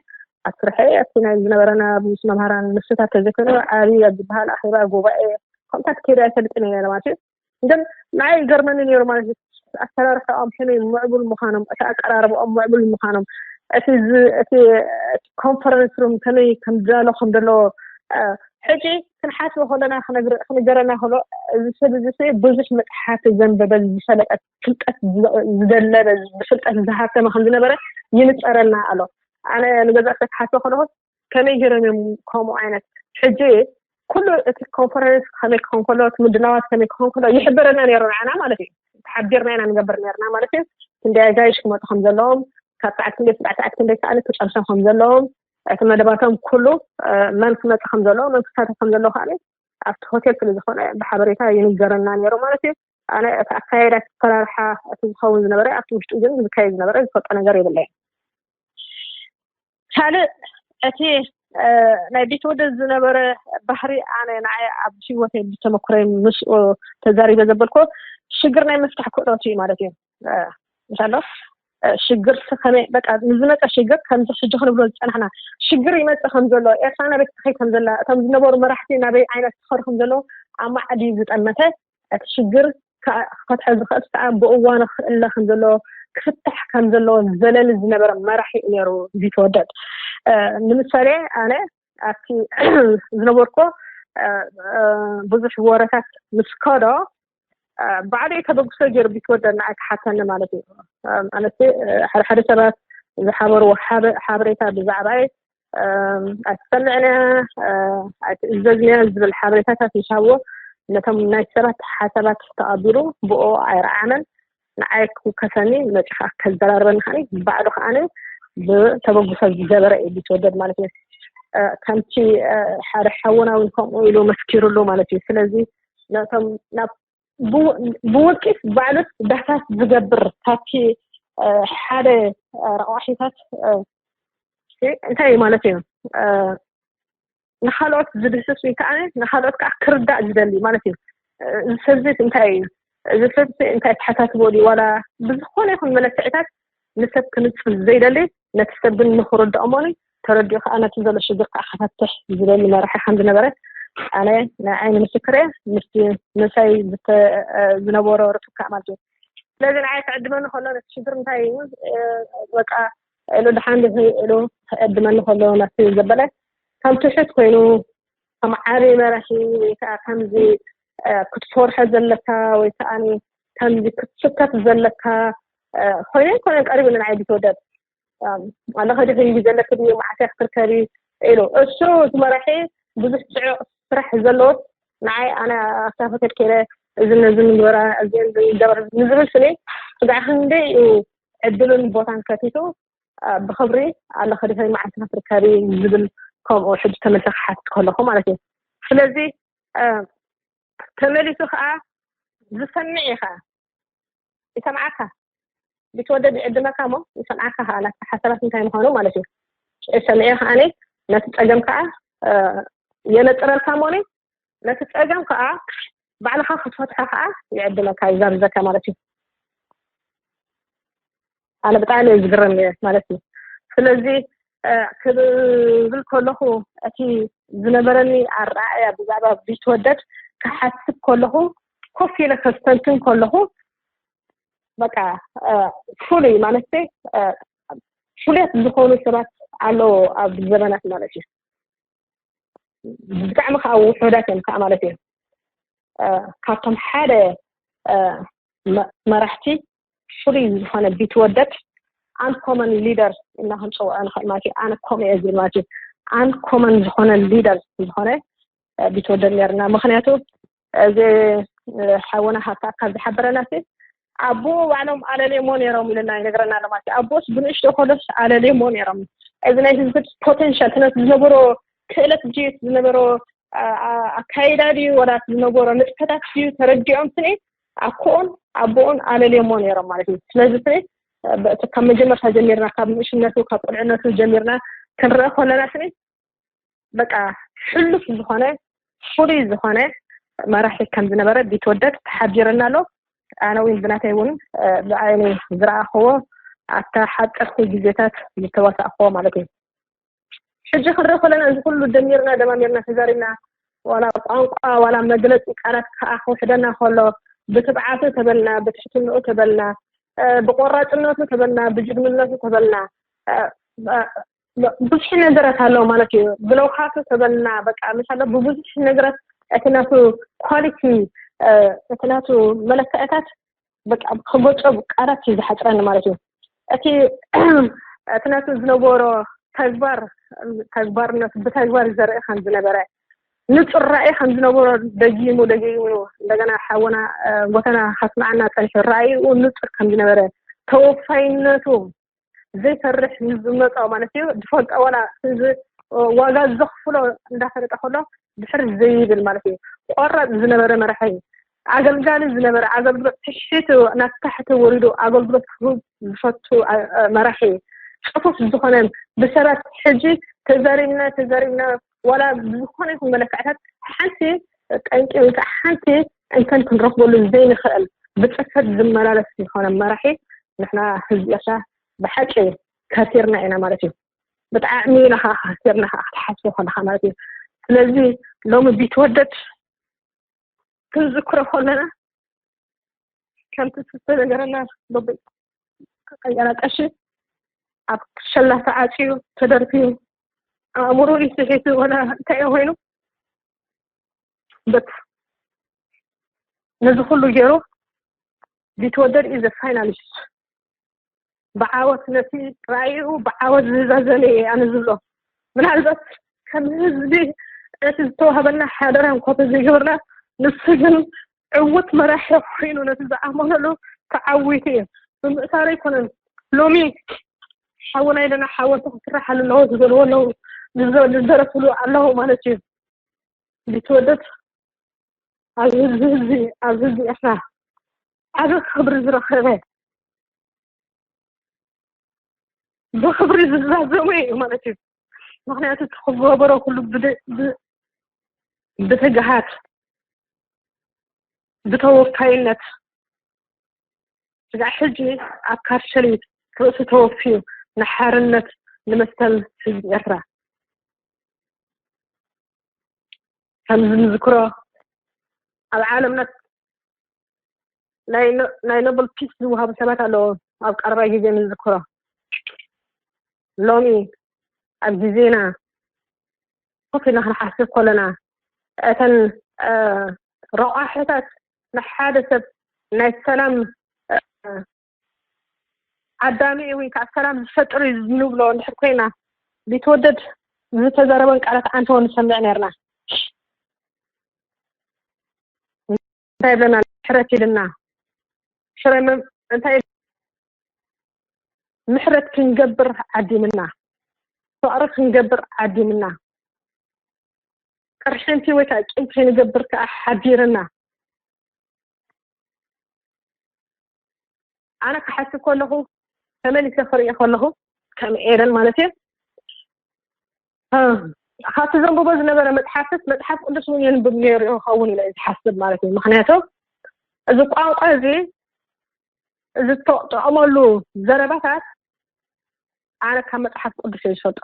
ኣብ ስርሐ ኣብቲ ናይ ዝነበረና ምስ መምሃራን ምስታት ተዘይኮይኑ ዓብዪ ኣብ ዝበሃል ኣኼባ ጉባኤ ከምታት ከይደ ኣይፈልጥን እየ ማለት እዩ። ግን ንዓይ ይገርመኒ ነይሩ ማለት እዩ ኣሰራርሕኦም ከመይ ምዕቡል ምዃኖም እቲ ኣቀራርባኦም ምዕቡል ምዃኖም እቲ እቲ ኮንፈረንስ ሩም ከመይ ከምዳሎ ከም ዘለዎ ሕጂ ክንሓስቦ ከለና ክንገረና ከሎ እዚ ሰብ እዚ ብዙሕ መፅሓፍ ዘንበበ ዝፈለጠ ፍልጠት ዝደለበ ብፍልጠት ዝሃብተመ ከም ዝነበረ ይንፀረና ኣሎ። ኣነ ንገዛእ ክሓስቦ ከለኹ ከመይ ገይሮም እዮም ከምኡ ዓይነት ሕጂ ኩሉ እቲ ኮንፈረንስ ከመይ ክኾን ከሎ እቲ ምድላዋት ከመይ ክኾን ከሎ ይሕበረና ነይሩ ንዓና ማለት እዩ። ተሓቢርና ኢና ንገብር ነርና ማለት እዩ። ክንደይ ኣጋይሽ ክመፁ ከም ዘለዎም ካብ ሰዓት ክንደይ ስዓት ሰዓት ክንደይ ከዓኒ ክጨርሶም ከም ዘለዎም እቲ መደባቶም ኩሉ መን ክመፅእ ከም ዘለዎ መን ክሳተፍ ከም ዘለዎ ከዓ ኣብቲ ሆቴል ስለ ዝኾነ ብሓበሬታ ይንገረና ነይሩ ማለት እዩ። ኣነ እቲ ኣካየዳ ኣሰራርሓ እቲ ዝኸውን ዝነበረ ኣብቲ ውሽጡ ግን ዝካየድ ዝነበረ ዝፈልጦ ነገር የብለይ። ካልእ እቲ ናይ ቢትወደድ ዝነበረ ባህሪ ኣነ ንዓይ ኣብ ህይወተይ ብተመክሮይ ምስኡ ተዛሪበ ዘበልኮ ሽግር ናይ ምፍታሕ ክእለቱ እዩ ማለት እዩ። እንሻሎ ሽግር ከመይ በቃ ንዝመፀ ሽግር ከምዚ ሕጂ ክንብሎ ዝፀናሕና ሽግር ይመፅእ ከም ዘሎ ኤርትራ ናበይ ትኸይ ከም ዘላ እቶም ዝነበሩ መራሕቲ ናበይ ዓይነት ትኸዱ ከም ዘሎ ኣማዕዲ ዝጠመተ እቲ ሽግር ክፈትሐ ዝኽእል ከዓ ብእዋኑ ክእለ ከም ዘለዎ ክፍታሕ ከም ዘለዎ ዘለሊ ዝነበረ መራሒ እዩ ነይሩ ቢትወደድ። ንምሳሌ ኣነ ኣብቲ ዝነበርኮ ብዙሕ ወረታት ምስ ከዶ ባዕሉ ተበግሶ ገይሩ ቢትወደድ ንዓይ ክሓተኒ ማለት እዩ። ኣነስ ሓደ ሓደ ሰባት ዝሓበርዎ ሓበሬታ ብዛዕባይ ኣይትሰምዕን ኣይትእዘዝን ዝብል ሓበሬታታት ምስ ሃብዎ ነቶም ናይ ሰባት ሓሳባት ተቐቢሉ ብኡ ኣይረዓመን ንዓይ ክውከሰኒ መፂኻ ከዘራርበኒ ከዓኒ ባዕሉ ከዓኒ ብተበግሶ ዝገበረ እዩ ቢትወደድ ማለት እዩ። ከምቲ ሓደ ሓውና እውን ከምኡ ኢሉ መስኪሩሉ ማለት እዩ። ስለዚ ነቶም ናብ ብውልቂስ ባዕሉስ ዳህሳስ ዝገብር ካብቲ ሓደ ረቋሒታት እንታይ እዩ ማለት እዩ ንካልኦት ዝድህስስ ወይ ከዓ ንካልኦት ከዓ ክርዳእ ዝደሊ ማለት እዩ። እዚ ሰብዚ እንታይ እዩ እዚ ሰብዚ እንታይ ተሓሳስቦ ድዩ ዋላ ብዝኾነ ይኹን መለክዕታት ንሰብ ክንፅል ዘይደሊ ነቲ ሰብ ግን ንክርድኦሞኒ ተረዲኡ ከዓ ነቲ ዘሎ ሽግር ከዓ ክፈትሕ ዝደሊ መራሒ ከም ዝነበረ ኣነ ናይ ዓይኒ ምስክር እየ። ምስቲ ምሳይ ዝነበሮ ርክብ ከዓ ማለት እዩ። ስለዚ ንዓይ ክዕድመኒ ከሎ ነቲ ሽግር እንታይ እዩ በቃ ኢሉ ድሓን ድሕሪ ኢሉ ክዕድመኒ ከሎ ናብቲ ዘበለ ከም ትሑት ኮይኑ ከም ዓብዪ መራሒ ወይ ከዓ ከምዚ ክትፈርሖ ዘለካ ወይ ከዓ ከምዚ ክትስከፍ ዘለካ ኮይነ ኮይነ ቀሪቡ ንዓይ ቢትወደድ ኣለኸ ድሕሪ ዘለክ ድዩ መዓስ ክትርከቢ ኢሉ እሱ እቲ መራሒ ብዙሕ ፅዑቕ ስራሕ ዘለዎት ንዓይ ኣነ ኣሳፈተት ከይደ እዚ ነዚ ምግበራ እዚ ገበር ንዝብል ስኒ ስጋዕ ክንደይ እዩ ዕድልን ቦታን ከቲቱ ብክብሪ ኣለኸ ድሕሪ መዓስ ክትርከቢ ዝብል ከምኡ ሕጂ ተመልሰ ክሓትት ከለኹ ማለት እዩ። ስለዚ ተመሊሱ ከዓ ዝሰምዕ እዩ ከዓ ይሰምዓካ ቢትወደድ ይዕድመካ እሞ ይሰምዓካ ከዓ ናትካ ሓሳባት እንታይ ምዃኑ ማለት እዩ። ሰሚዐ ከዓ ነቲ ፀገም ከዓ የነፅረልካ እሞ ነቲ ፀገም ከዓ ባዕልካ ክትፈትሖ ከዓ ይዕድመካ ይጋብዘካ ማለት እዩ። ኣነ ብጣዕሚ እዩ ዝግረም ማለት እዩ። ስለዚ ክብል ከለኹ እቲ ዝነበረኒ ኣረኣእያ ብዛዕባ ቢትወደድ ክሓስብ ከለኹ ኮፍ ኢለ ከስተንትን ከለኹ በቃ ፍሉይ ማለት ፍሉያት ዝኾኑ ሰባት ኣለዉ ኣብ ዘበናት ማለት እዩ። ብጣዕሚ ከዓ ውሑዳት እዮም ከዓ ማለት እዩ። ካብቶም ሓደ መራሕቲ ፍሉይ ዝኾነ ቢትወደድ ኣንኮመን ሊደር እና ክንፅውዖ ንኽእል ማለት እዩ። ኣነ ኮመ እየ ዝብል ማለት እዩ። ኣንኮመን ዝኾነ ሊደር ዝኾነ ቢትወደድ ነርና ምክንያቱ እዚ ሓወና ሃብታ ካብ ዝሓበረና ሲ ኣቦ ባዕሎም ኣለልየሞ ነይሮም ኢልና ይነግረና ኣሎ ማለት እዩ። ኣቦስ ብንእሽቶ ከሎስ ኣለልየሞ ነይሮም እዚ ናይ ህዝቢ ፖቴንሻል ትነት ዝነበሮ ክእለት ድዩ ዝነበሮ ኣካይዳ ድዩ ወላ ዝነበሮ ንጥፈታት ድዩ ተረዲኦም ስኒ ኣኮኡን ኣቦኡን ኣለልየሞ ነይሮም ማለት እዩ። ስለዚ ስኒ ካብ መጀመርታ ጀሚርና ካብ ንእሽነቱ ካብ ቁልዕነቱ ጀሚርና ክንረአ ከለና ስኒ በቃ ሕሉፍ ዝኾነ ፍሉይ ዝኾነ መራሒ ከም ዝነበረ ቢትወደድ ተሓቢርና ኣሎ። ኣነ እውን ብናተይ እውን ብዓይኒ ዝረኣኽዎ ኣብታ ሓፀርቲ ግዜታት ዝተዋሳእኽዎ ማለት እዩ። ሕጂ ክንርኢ ከለና እዚ ኩሉ ደሚርና ደማሚርና ተዛሪብና ዋላ ቋንቋ ዋላ መግለፂ ቃላት ከዓ ክውሕደና ከሎ ብትብዓቱ ተበልና ብትሕትንኡ ተበልና ብቆራፅነቱ ተበልና ብጅግንነቱ ተበልና ብዙሕ ነገራት ኣለዉ ማለት እዩ። ብለውሃቱ ተበልና በቃ ምሳለ ብብዙሕ ነገራት እቲ ናቱ ኳሊቲ እቲ ናቱ መለክዕታት በቃ ክገልፆ ቃላት እዩ ዝሓፅረኒ ማለት እዩ። እቲ እቲ ናቱ ዝነበሮ ተግባር ተግባርነቱ ብተግባር ዘርኢ ከም ዝነበረ ንፁር ራእይ ከም ዝነበሮ ደጊሙ ደጊሙ እንደገና ሓወና ጎተና ከስማዓና ፀኒሑ ራእይኡ ንፁር ከም ዝነበረ ተወፋይነቱ ዘይፈርሕ ምስ ዝመፆ ማለት እዩ ዝፈልጦ ዋላ እዚ ዋጋ ዘኽፍሎ እንዳፈለጠ ከሎ ድሕር ዘይብል ማለት እዩ። ቆራፅ ዝነበረ መራሒ ኣገልጋሊ ዝነበረ ኣገልግሎት ትሕቲ ናብ ታሕቲ ወሪዱ ኣገልግሎት ክህብ ዝፈቱ መራሒ ፅፉፍ ዝኾነ ብሰባት ሕጂ ተዛሪብና ተዛሪብና ዋላ ብዝኾነ ይኹን መለክዕታት ሓንቲ ጠንቂ ወይ ከዓ ሓንቲ እንከን ክንረኽበሉ ዘይንኽእል ብፅፈት ዝመላለስ ዝኾነ መራሒ ንሕና ህዝቢ ኤርትራ ብሓቂ ከሲርና ኢና ማለት እዩ። ብጣዕሚ ኢኻ ከሲርና ከዓ ክትሓስቦ ከለኻ ማለት እዩ። ስለዚ ሎሚ ቢትወደድ ክንዝክሮ ከለና ከምቲ ዝተነገረና ሎሚ ቀያና ቀሺ ኣብ ሸላ ተዓፅዩ ተደርብዩ ኣእምሮ ይስሒቱ ወላ እንታይ እዩ ኮይኑ በት ነዚ ኩሉ ገይሩ ቢትወደድ ኢዘ ፋይናሊስት ብዓወት ነቲ ራእይኡ ብዓወት ዝዛዘመ እየ ኣነ ዝብሎ። ምናልባት ከም ህዝቢ እቲ ዝተዋህበና ሓደራ እንኳ ተዘይገበርና ንሱ ግን ዕውት መራሒ ኮይኑ ነቲ ዝኣመነሉ ተዓዊቱ እዩ። ብምእሳር ኣይኮነን ሎሚ ሓውና ኢለና ሓወልቲ ክስራሓሉ ኣለዎ ዝበልዎ ኣለዉ ዝዘ- ዝደረፍሉ ኣለዉ ማለት እዩ። ቢትወደድ ኣብ ህዝቢ ህዝቢ ኣብ ህዝቢ ኤርትራ ዓቢ ክብሪ ዝረኸበ ብክብሪ ዝዛዘሙ እዩ ማለት እዩ። ምክንያቱ እቲ ክገበሮ ኩሉ ብደ- ብ- ብትግሃት ብተወፋይነት ስጋዕ ሕጂ ኣብ ካርሸሊት ርእሱ ተወፍዩ ንሓርነት ንመሰል ህዝቢ ኤርትራ ከምዚ ንዝክሮ ኣብ ዓለምና ናይ ኖ- ናይ ኖብል ፒስ ዝወሃቡ ሰባት ኣለዉ ኣብ ቀረባ ግዜ ንዝክሮ ሎሚ ኣብ ግዜና ኮፍ ኢልና ክንሓስብ ከለና እተን ረቋሕታት ንሓደ ሰብ ናይ ሰላም ዓዳሚ ወይ ከዓ ሰላም ዝፈጥር እዩ ንብሎ እንድሕር ኮይና ቢትወደድ ዝተዘረበን ቃላት ኣንተወ ንሰምዕ ነርና እንታይ ይብለና ምሕረት ኢልና ሽረ እንታይ ምሕረት ክንገብር ዓዲምና ፍቕሪ ክንገብር ዓዲምና ቅርሕንቲ ወይ ከዓ ቂም ከይንገብር ከዓ ሓዲርና ኣነ ክሓስብ ከለኹ ተመሊሰ ክርኢ ከለኹ ከም ኤደን ማለት እዩ ካብቲ ዘንብቦ ዝነበረ መፅሓፍስ መፅሓፍ ቅዱስ እውን የንብብ ነይሩ ይኸውን ኢለ ዝሓስብ ማለት እዩ ምክንያቱ እዚ ቋንቋ እዚ እዚ ተጠቐመሉ ዘረባታት ኣነ ካብ መፅሓፍ ቅዱስ እየ ዝፈልጦ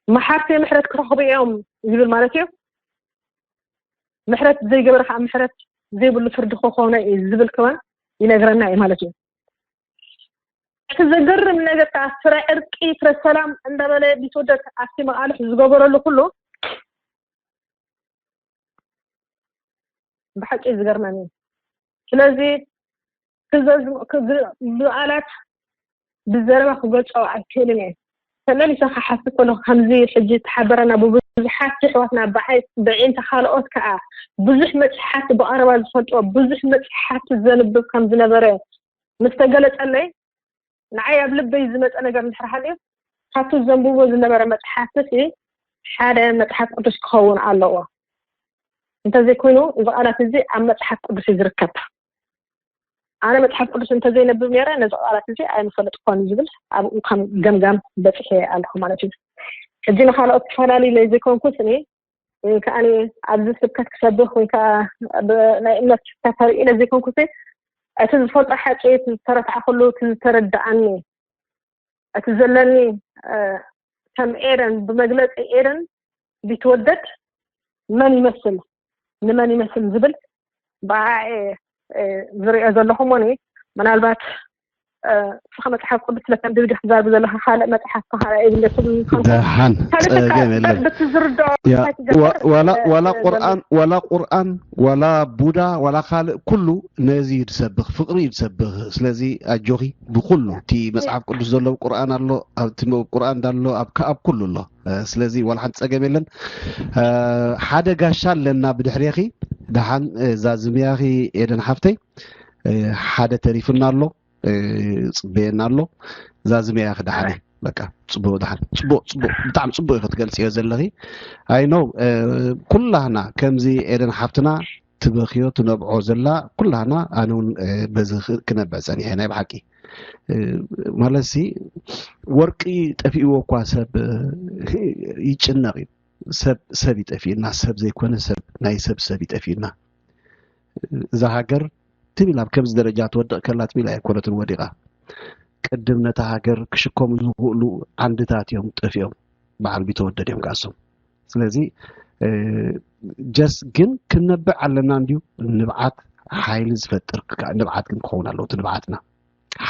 መሓርቲ ምሕረት ክረኽቡ እዮም ዝብል ማለት እዩ ምሕረት ዘይገበረ ከዓ ምሕረት ዘይብሉ ፍርዲ ክኾነ እዩ ዝብል ከማን ይነግረና እዩ ማለት እዩ እቲ ዘገርም ነገር ከዓ ፍረ ዕርቂ ፍረ ሰላም እንዳበለ ቢትወደድ ኣብቲ መቃልሕ ዝገበረሉ ኩሉ ብሓቂ ዝገርመኒ ስለዚ ብቃላት ብዘረባ ክገልፆ ኣይክእልን እየ ተመሊሰ ክሓስብ ከለኩ ከምዚ ሕጂ ተሓበረና ብብዙሓት ኣሕዋትና ብዓይንቲ ካልኦት ከዓ ብዙሕ መፅሓፍቲ ብቐረባ ዝፈልጥዎ ብዙሕ መፅሓፍቲ ዘንብብ ከም ዝነበረ ምስ ተገለፀለይ ንዓይ ኣብ ልበይ ዝመፀ ነገር እንድሕር ሃልዩ ካብቲ ዘንብቦ ዝነበረ መፅሓፍቲ ሓደ መፅሓፍ ቅዱስ ክኸውን ኣለዎ እንተዘይኮይኑ እዚ ቃላት እዚ ኣብ መፅሓፍ ቅዱስ እዩ ዝርከብ ኣነ መፅሓፍ ቅዱስ እንተዘይነብብ ነረ ነዚ ቃላት እዚ ኣይምፈለጥኮን ዝብል ኣብኡ ከም ገምጋም በፂሐ ኣለኹ ማለት እዩ ሕጂ ንካልኦት ተፈላለዩ ዘይኮንኩስ እኔ ወይ ከዓ ኣብዚ ስብከት ክሰብኽ ወይ ከዓ ናይ እምነት ስብከት ተርኢ ኢለ ዘይኮንኩስ እቲ ዝፈልጦ ሓቂ እቲ ዝተረታዕኩሉ እቲ ዝተረዳኣኒ እቲ ዘለኒ ከም ኤደን ብመግለፂ ኤደን ቢትወደድ መን ይመስል ንመን ይመስል ዝብል ብኣኤ ዝሪኦ ዘለኹ ሞኒ ምናልባት እስኻ መፅሓፍ ቅዱስ ለካ ድብዲ ክዛርብ ዘለካ ካልእ መፅሓፍ ተኻላ የብለኩም ደሓን ጸገም የለን ዋላ ቁርኣን ዋላ ቁርኣን ዋላ ቡዳ ዋላ ካልእ ኩሉ ነዚ እዩ ዝሰብኽ ፍቅሪ እዩ ዝሰብኽ ስለዚ ኣጆኺ ብኩሉ እቲ መፅሓፍ ቅዱስ ዘሎ ቁርኣን ኣሎ ኣብቲ ቁርኣን እንዳሎ ኣብ ኩሉ ኣሎ ስለዚ ዋላ ሓንቲ ጸገም የለን ሓደ ጋሻ ኣለና ብድሕሬኺ ደሓን እዛ ዝምያኺ ኤደን ሓፍተይ ሓደ ተሪፍና ኣሎ ፅበየና ኣሎ እዛ ዝምያኺ ደሓን በቃ ፅቡቅ ደሓን ፅቡቅ ፅቡቅ ብጣዕሚ ፅቡቅ እዩ ክትገልፅዮ ዘለኺ ኣይ ነው ኩላህና ከምዚ ኤደን ሓፍትና ትበኽዮ ትነብዖ ዘላ ኩላህና ኣነ እውን በዚ ክነብዕ ፀኒሐ ናይ ብሓቂ ማለት ሲ ወርቂ ጠፊእዎ እኳ ሰብ ይጭነቕ እዩ ሰብ ሰብ ይጠፊእና ሰብ ዘይኮነ ሰብ ናይ ሰብ ሰብ ይጠፊእና እዛ ሃገር ትም ኢላ ኣብ ከምዚ ደረጃ ትወድቕ ከላ ትም ኢላ ኣይኮነትን ወዲቓ። ቅድም ነታ ሃገር ክሽከሙ ዝኽእሉ ዓንድታት እዮም ጠፊኦም። በዓል ቢተወደድ እዮም ከኣሶም። ስለዚ ጀስ ግን ክንነብዕ ኣለና እንድዩ። ንብዓት ሓይሊ ዝፈጥር ንብዓት ግን ክኸውን ኣለዎ። እቲ ንብዓትና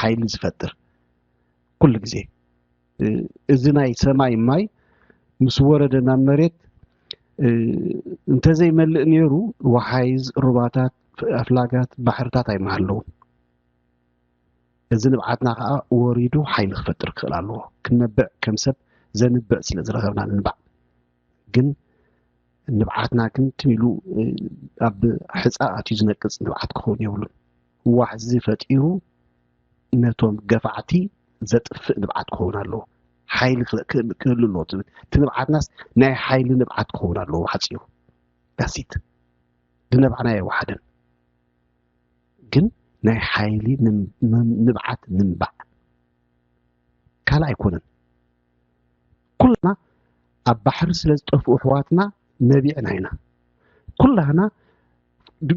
ሓይሊ ዝፈጥር ኩሉ ግዜ እዚ ናይ ሰማይ ማይ ምስ ወረደ ናብ መሬት እንተዘይመልእ ነይሩ፣ ወሓይዝ፣ ሩባታት፣ ኣፍላጋት፣ ባሕርታት ኣይምሃለውን። እዚ ንብዓትና ከዓ ወሪዱ ሓይሊ ክፈጥር ክኽእል ኣለዎ። ክንነብዕ ከም ሰብ ዘንብዕ ስለ ዝረኸብና ንንባዕ። ግን ንብዓትና ግን ትም ኢሉ ኣብ ሕፃ ኣትዩ ዝነቅፅ ንብዓት ክኸውን የብሉን። ዋሕዚ ፈጢሩ ነቶም ገፋዕቲ ዘጥፍእ ንብዓት ክኸውን ኣለዎ። ሓይሊ ክህሉ ኣለዎ። እቲ ንብዓትናስ ናይ ሓይሊ ንብዓት ክኸውን ኣለዎ። ሓፂሩ ዳሲት ድነብዕና የዋሓደን ግን ናይ ሓይሊ ንብዓት ንምባዕ ካልእ ኣይኮነን። ኩላና ኣብ ባሕሪ ስለ ዝጠፍኡ ኣሕዋትና ነቢዕና ኢና። ኩላህና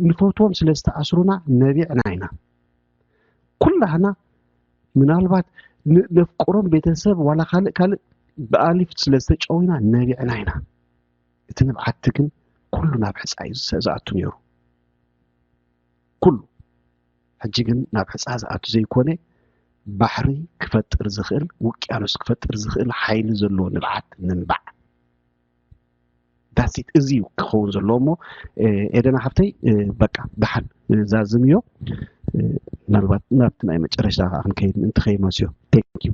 ንፈትዎም ስለ ዝተኣስሩና ነቢዕና ኢና። ኩላህና ምናልባት ነፍቅሮም ቤተሰብ ዋላ ካልእ ካልእ ብኣሊፍ ስለ ዝተጨዊና ነቢዕና ኢና። እቲ ንብዓቲ ግን ኩሉ ናብ ሕፃ እዩ ዝኣቱ ነይሩ። ኩሉ ሕጂ ግን ናብ ሕፃ ዝኣቱ ዘይኮነ ባሕሪ ክፈጥር ዝኽእል ውቅያኖስ ክፈጥር ዝኽእል ሓይሊ ዘለዎ ንብዓት ንምባዕ ዳሲት እዚ እዩ ክኸውን ዘለዎ እሞ ኤደና ሓፍተይ በቃ ደሓን ዛዝምዮ ምናልባት ናብቲ ናይ መጨረሻ ከዓ ክንከይድ ምእንቲ ከይመስዮ ቴንኪዩ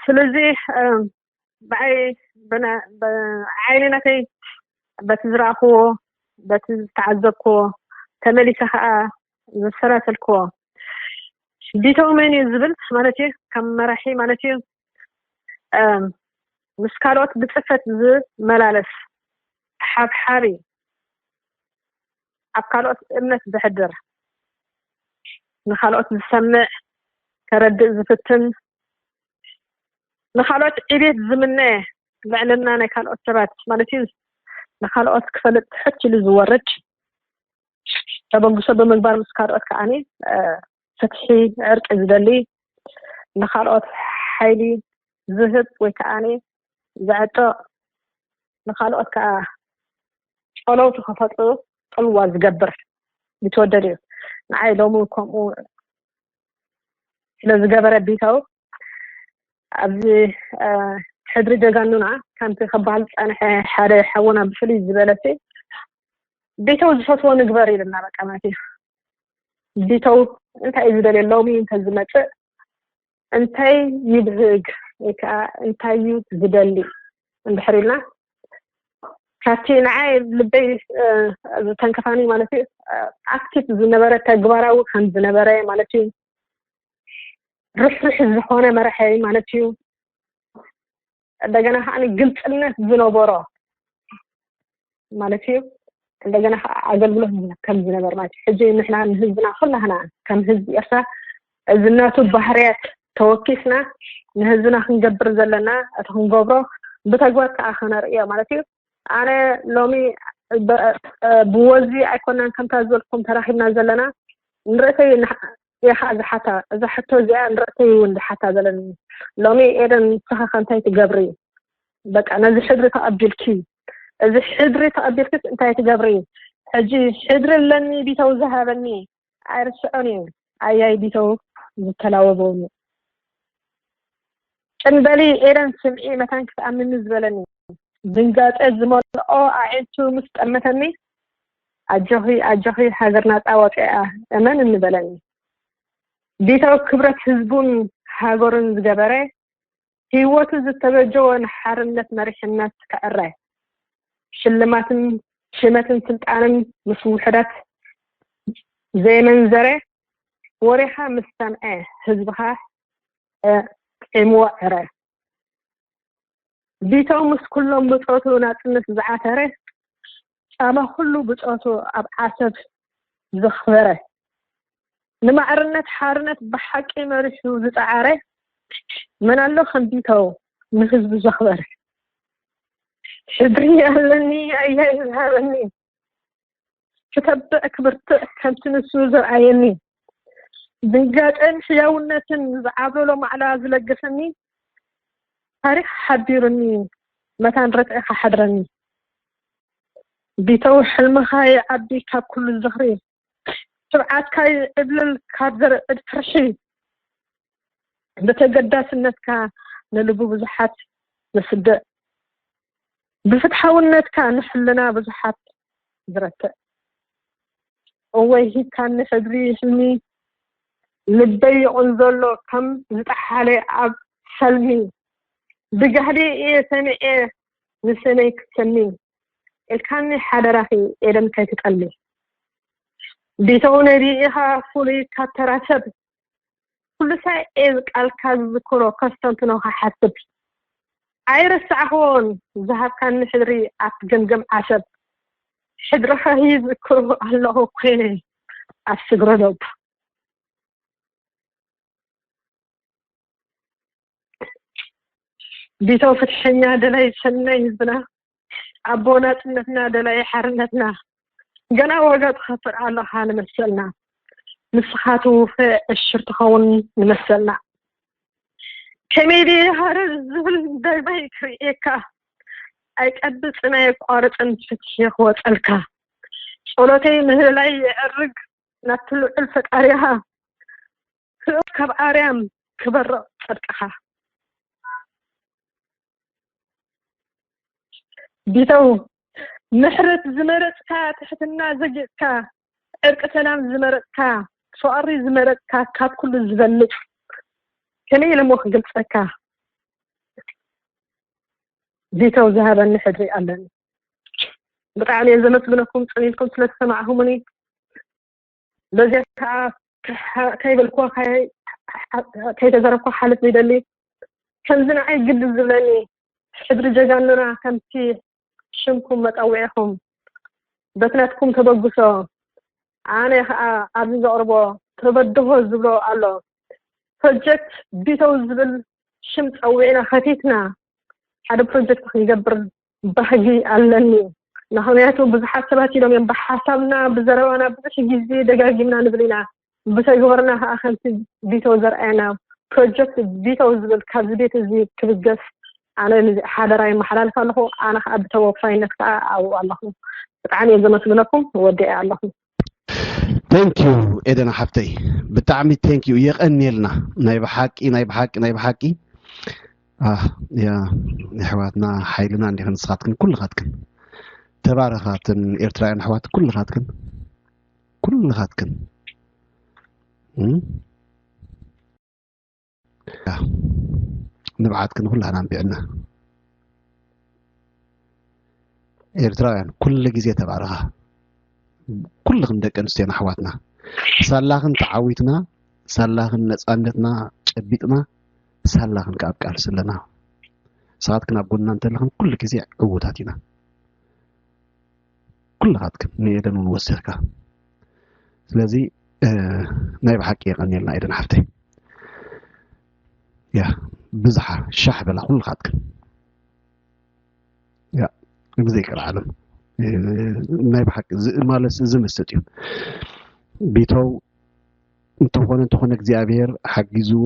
ስለዚ ብዓይ ዓይኒ ናተይ በቲ ዝረኣኽዎ በቲ ዝተዓዘብክዎ ተመሊሰ ከዓ ዘሰላሰልክዎ ቢተው መን እዩ ዝብል ማለት እዩ ከም መራሒ ማለት እዩ ምስ ካልኦት ብፅፈት ዝመላለስ ሓብሓቢ ኣብ ካልኦት እምነት ዘሕድር ንኻልኦት ዝሰምዕ ከረድእ ዝፍትን ንኻልኦት ዕቤት ዝምነ ልዕልና ናይ ካልኦት ሰባት ማለት እዩ ንኻልኦት ክፈልጥ ትሕት ኢሉ ዝወርድ ተበግሶ ብምግባር ምስ ካልኦት ከዓኒ ፍትሒ ዕርቂ ዝደሊ ንኻልኦት ሓይሊ ዝህብ ወይ ከዓኒ ዘዕጥቕ ንኻልኦት ከዓ ጨለውቲ ክፈጥሩ ጥልዋ ዝገብር ይትወደድ እዩ ንዓይ ሎሚ ከምኡ ስለ ዝገበረ ቢተው ኣብዚ ሕድሪ ጀጋኑና ከምቲ ክበሃል ዝፀንሐ ሓደ ሓውና ብፍልይ ዝበለሲ ቢተው ዝፈትዎ ንግበር ኢልና በቃ ማለት እዩ ቢተው እንታይ እዩ ዝደልየ ሎሚ እንተዝመፅእ እንታይ ይብህግ ወይ ከዓ እንታይ እዩ ዝደሊ እንድሕር ኢልና ካብቲ ንዓይ ልበይ ዝተንከፋኒ ማለት እዩ ኣክቲቭ ዝነበረ ተግባራዊ ከም ዝነበረ ማለት እዩ ርሕርሕ ዝኾነ መራሒ ማለት እዩ እንደገና ከዓ ግልፅነት ዝነበሮ ማለት እዩ እንደገና ከዓ ኣገልግሎት ከም ዝነበር ማለት እዩ ሕጂ ንሕና ንህዝብና ኩላህና ከም ህዝቢ ኤርትራ እዚ ናቱ ባህርያት ተወኪስና ንህዝብና ክንገብር ዘለና እቲ ክንገብሮ ብተግባር ከዓ ከነርእዮ ማለት እዩ ኣነ ሎሚ ብወዚ ኣይኮናን ከምታ ዝበልኩም ተራኪብና ዘለና ንርእሰይ ኢኻ ዝሓታ እዛ ሕቶ እዚኣ ንርእሰይ እውን ዝሓታ ዘለኒ ሎሚ ኤደን ንስኻ ከ እንታይ ትገብሪ በቃ ነዚ ሕድሪ ተቐቢልኪ እዚ ሕድሪ ተቐቢልክስ እንታይ ትገብሪ ሕጂ ሕድሪ ኣለኒ ቢተው ዝሃበኒ ኣይርስዖን እዩ ኣያይ ቢተው ዝተላወበኒ ጭንበሊ ኤደን ስምዒ መታን ክትኣምኒ ዝበለኒ ድንጋፀ ዝመልኦ ኣዒንቱ ምስ ጠመተኒ ኣጆኺ ኣጆኺ ሃገር ናፃ ወፂኣ እመን እንበለኒ ቢተው ክብረት ህዝቡን ሃገሩን ዝገበረ ህይወቱ ዝተበጀወ ንሓርነት መሪሕነት ከዕረ ሽልማትን ሽመትን ስልጣንን ምስ ውሕዳት ዘየመንዘረ ወሬኻ ምስ ሰምዐ ህዝብኻ ጢዕምዎ ዕረ ቢተው ምስ ኩሎም ብፆቱ ናፅነት ዝዓተረ ጫማ ኩሉ ብፆቱ ኣብ ዓሰብ ዘኽበረ ንማዕርነት ሓርነት ብሓቂ መሪሑ ዝፀዓረ መን ኣሎ ከም ቢተው ንህዝቡ ዘኽበረ ሕድሪ ኣለኒ ኣያይ ዝሃበኒ ክተብዕ ክብርትዕ ከምቲ ንሱ ዘርኣየኒ፣ ድንጋጸን ሕያውነትን ዝዓብለሎ ማዕላ ዝለገሰኒ፣ ታሪኽ ሓቢሩኒ፣ መታን ርትዒ ክሓድረኒ። ቢተው ሕልምኻ ይዓቢ ካብ ኩሉ ዝኽሪ፣ ትብዓትካ ይዕብልል ካብ ዘርዕድ ፍርሒ። ብተገዳስነትካ ንልቡ ብዙሓት ዘስድዕ፣ ብፍትሓውነትካ ንሕልና ብዙሓት ዝረትዕ። እወይ ሂብካኒ ሕድሪ ሕልሚ፣ ልበይ ይቕንዘሎ ከም ዝጠሓለ ኣብ ሰልሚ። ብጋህዲ እየ ሰሚዐ ንሰነይ ክትሰሚ፣ ኢልካኒ ሓደራኺ ኤደን ከይትጠልሚ። ቢተው ነቢይ ኢኻ ፍሉይ ካብ ተራ ሰብ፣ ኩሉ ሳዕ እየ ቃልካ ዝዝክሮ ከስተንትኖ ክሓስብ። ኣይረሳዕኽዎን ዝሃብካኒ ሕድሪ ኣብ ገምገም ዓሰብ። ሕድርኻ ይዝክሮ ኣለኹ ኮይነ ኣብ ስግረ ዶብ። ቢተው ፍትሐኛ ደላይ ሰናይ ህዝብና፣ ኣቦ ናጽነትና ደላይ ሓርነትና፣ ገና ዋጋ ትኸፍል ኣለኻ ንመሰልና። ንስኻ ትውፈ ዕሽር ትኸውን ንመሰልና። ከመይ ድየ ሃረር ዝብል ዳግማይ ክርእየካ፣ ኣይቀብጽን ኣየቋርጽን ፍትሒ ክወጸልካ። ጸሎተይ ምህለላይ የዕርግ ናብቲ ልዑል ፈጣሪኻ፣ ክእብ ካብ ኣርያም ክበርቕ ጽድቅኻ። ቢተው ምሕረት ዝመረጽካ፣ ትሕትና ዘጊጽካ፣ ዕርቂ ሰላም ዝመረጽካ፣ ፍቕሪ ዝመረጽካ፣ ካብ ኩሉ ዝበልጽ፣ ከመይ ኢለ እሞ ክገልጸካ? ቢተው ዝሃበኒ ሕድሪ ኣለኒ። ብጣዕሚ እየ ዘመስግነኩም ጽን ኢልኩም ስለ ዝሰማዕኹምኒ። በዚኣ ከዓ ከይበልኩዋ ከይተዘረብኩ ሓልፍ ይደሊ። ከምዚ ንዓይ ግዲ ዝብለኒ ሕድሪ ጀጋኑና ከምቲ ሽምኩም መጸውዒኹም በቲ ናትኩም ተበግሶ ኣነ ከዓ ኣብዚ ዘቕርቦ ተበድሆ ዝብሎ ኣሎ። ፕሮጀክት ቢተው ዝብል ሽም ጸዊዕና ከፊትና ሓደ ፕሮጀክት ክንገብር ባህጊ ኣለኒ። ምኽንያቱ ብዙሓት ሰባት ኢሎም እዮም ብሓሳብና ብዘረባና ብዙሕ ግዜ ደጋጊምና ንብል ኢና። ብተግባርና ከዓ ከምቲ ቢተው ዘርኣየና ፕሮጀክት ቢተው ዝብል ካብዚ ቤት እዚ ክብገስ ኣነ ሓደራ ይመሓላልፍ ኣለኹ። ኣነ ከዓ ብተወፋይነት ከዓ ኣብኡ ኣለኹ። ብጣዕሚ እየ ዘመስግነኩም። ወዲኤ ኣለኹ። Thank you ኤደን ሓፍተይ ብጣዕሚ thank you የቐንየልና ናይ ብሓቂ ናይ ብሓቂ ናይ ብሓቂ ኣህ ያ ኣሕዋትና ሓይልና እንዲኽን ንስኻትክን ኩልኻትክን ተባረኻትን ኤርትራውያን ኣሕዋት ኩልኻትክን ኩልኻትክን ንብዓትክን ኩላህና ኣንቢዕና ኤርትራውያን ኩሉ ግዜ ተባረኻ ኩልኽን ደቂ ኣንስትዮና ኣሕዋትና ሳላኽን ተዓዊትና ሳላኽን ነፃነትና ጨቢጥና ሳላኽን ከኣ ኣብ ቃልሲ ኣለና ንስኻትክን ኣብ ጎንና እንተለኽን ኩሉ ግዜ ዕዉታት ኢና ኩልኻትክን ንኤደን እውን ወሲኽካ ስለዚ ናይ ብሓቂ የቐንየልና ኤደን ሓፍተይ ያ ብዝሓ ሻሕ በላ ኩልኻትክን ያ ብዘይቀር ዓለም ናይ ብሓቂ ማለት እዚ መስጥ እዩ ቢተው እንተኾነ እንተኾነ እግዚኣብሔር ሓጊዝዎ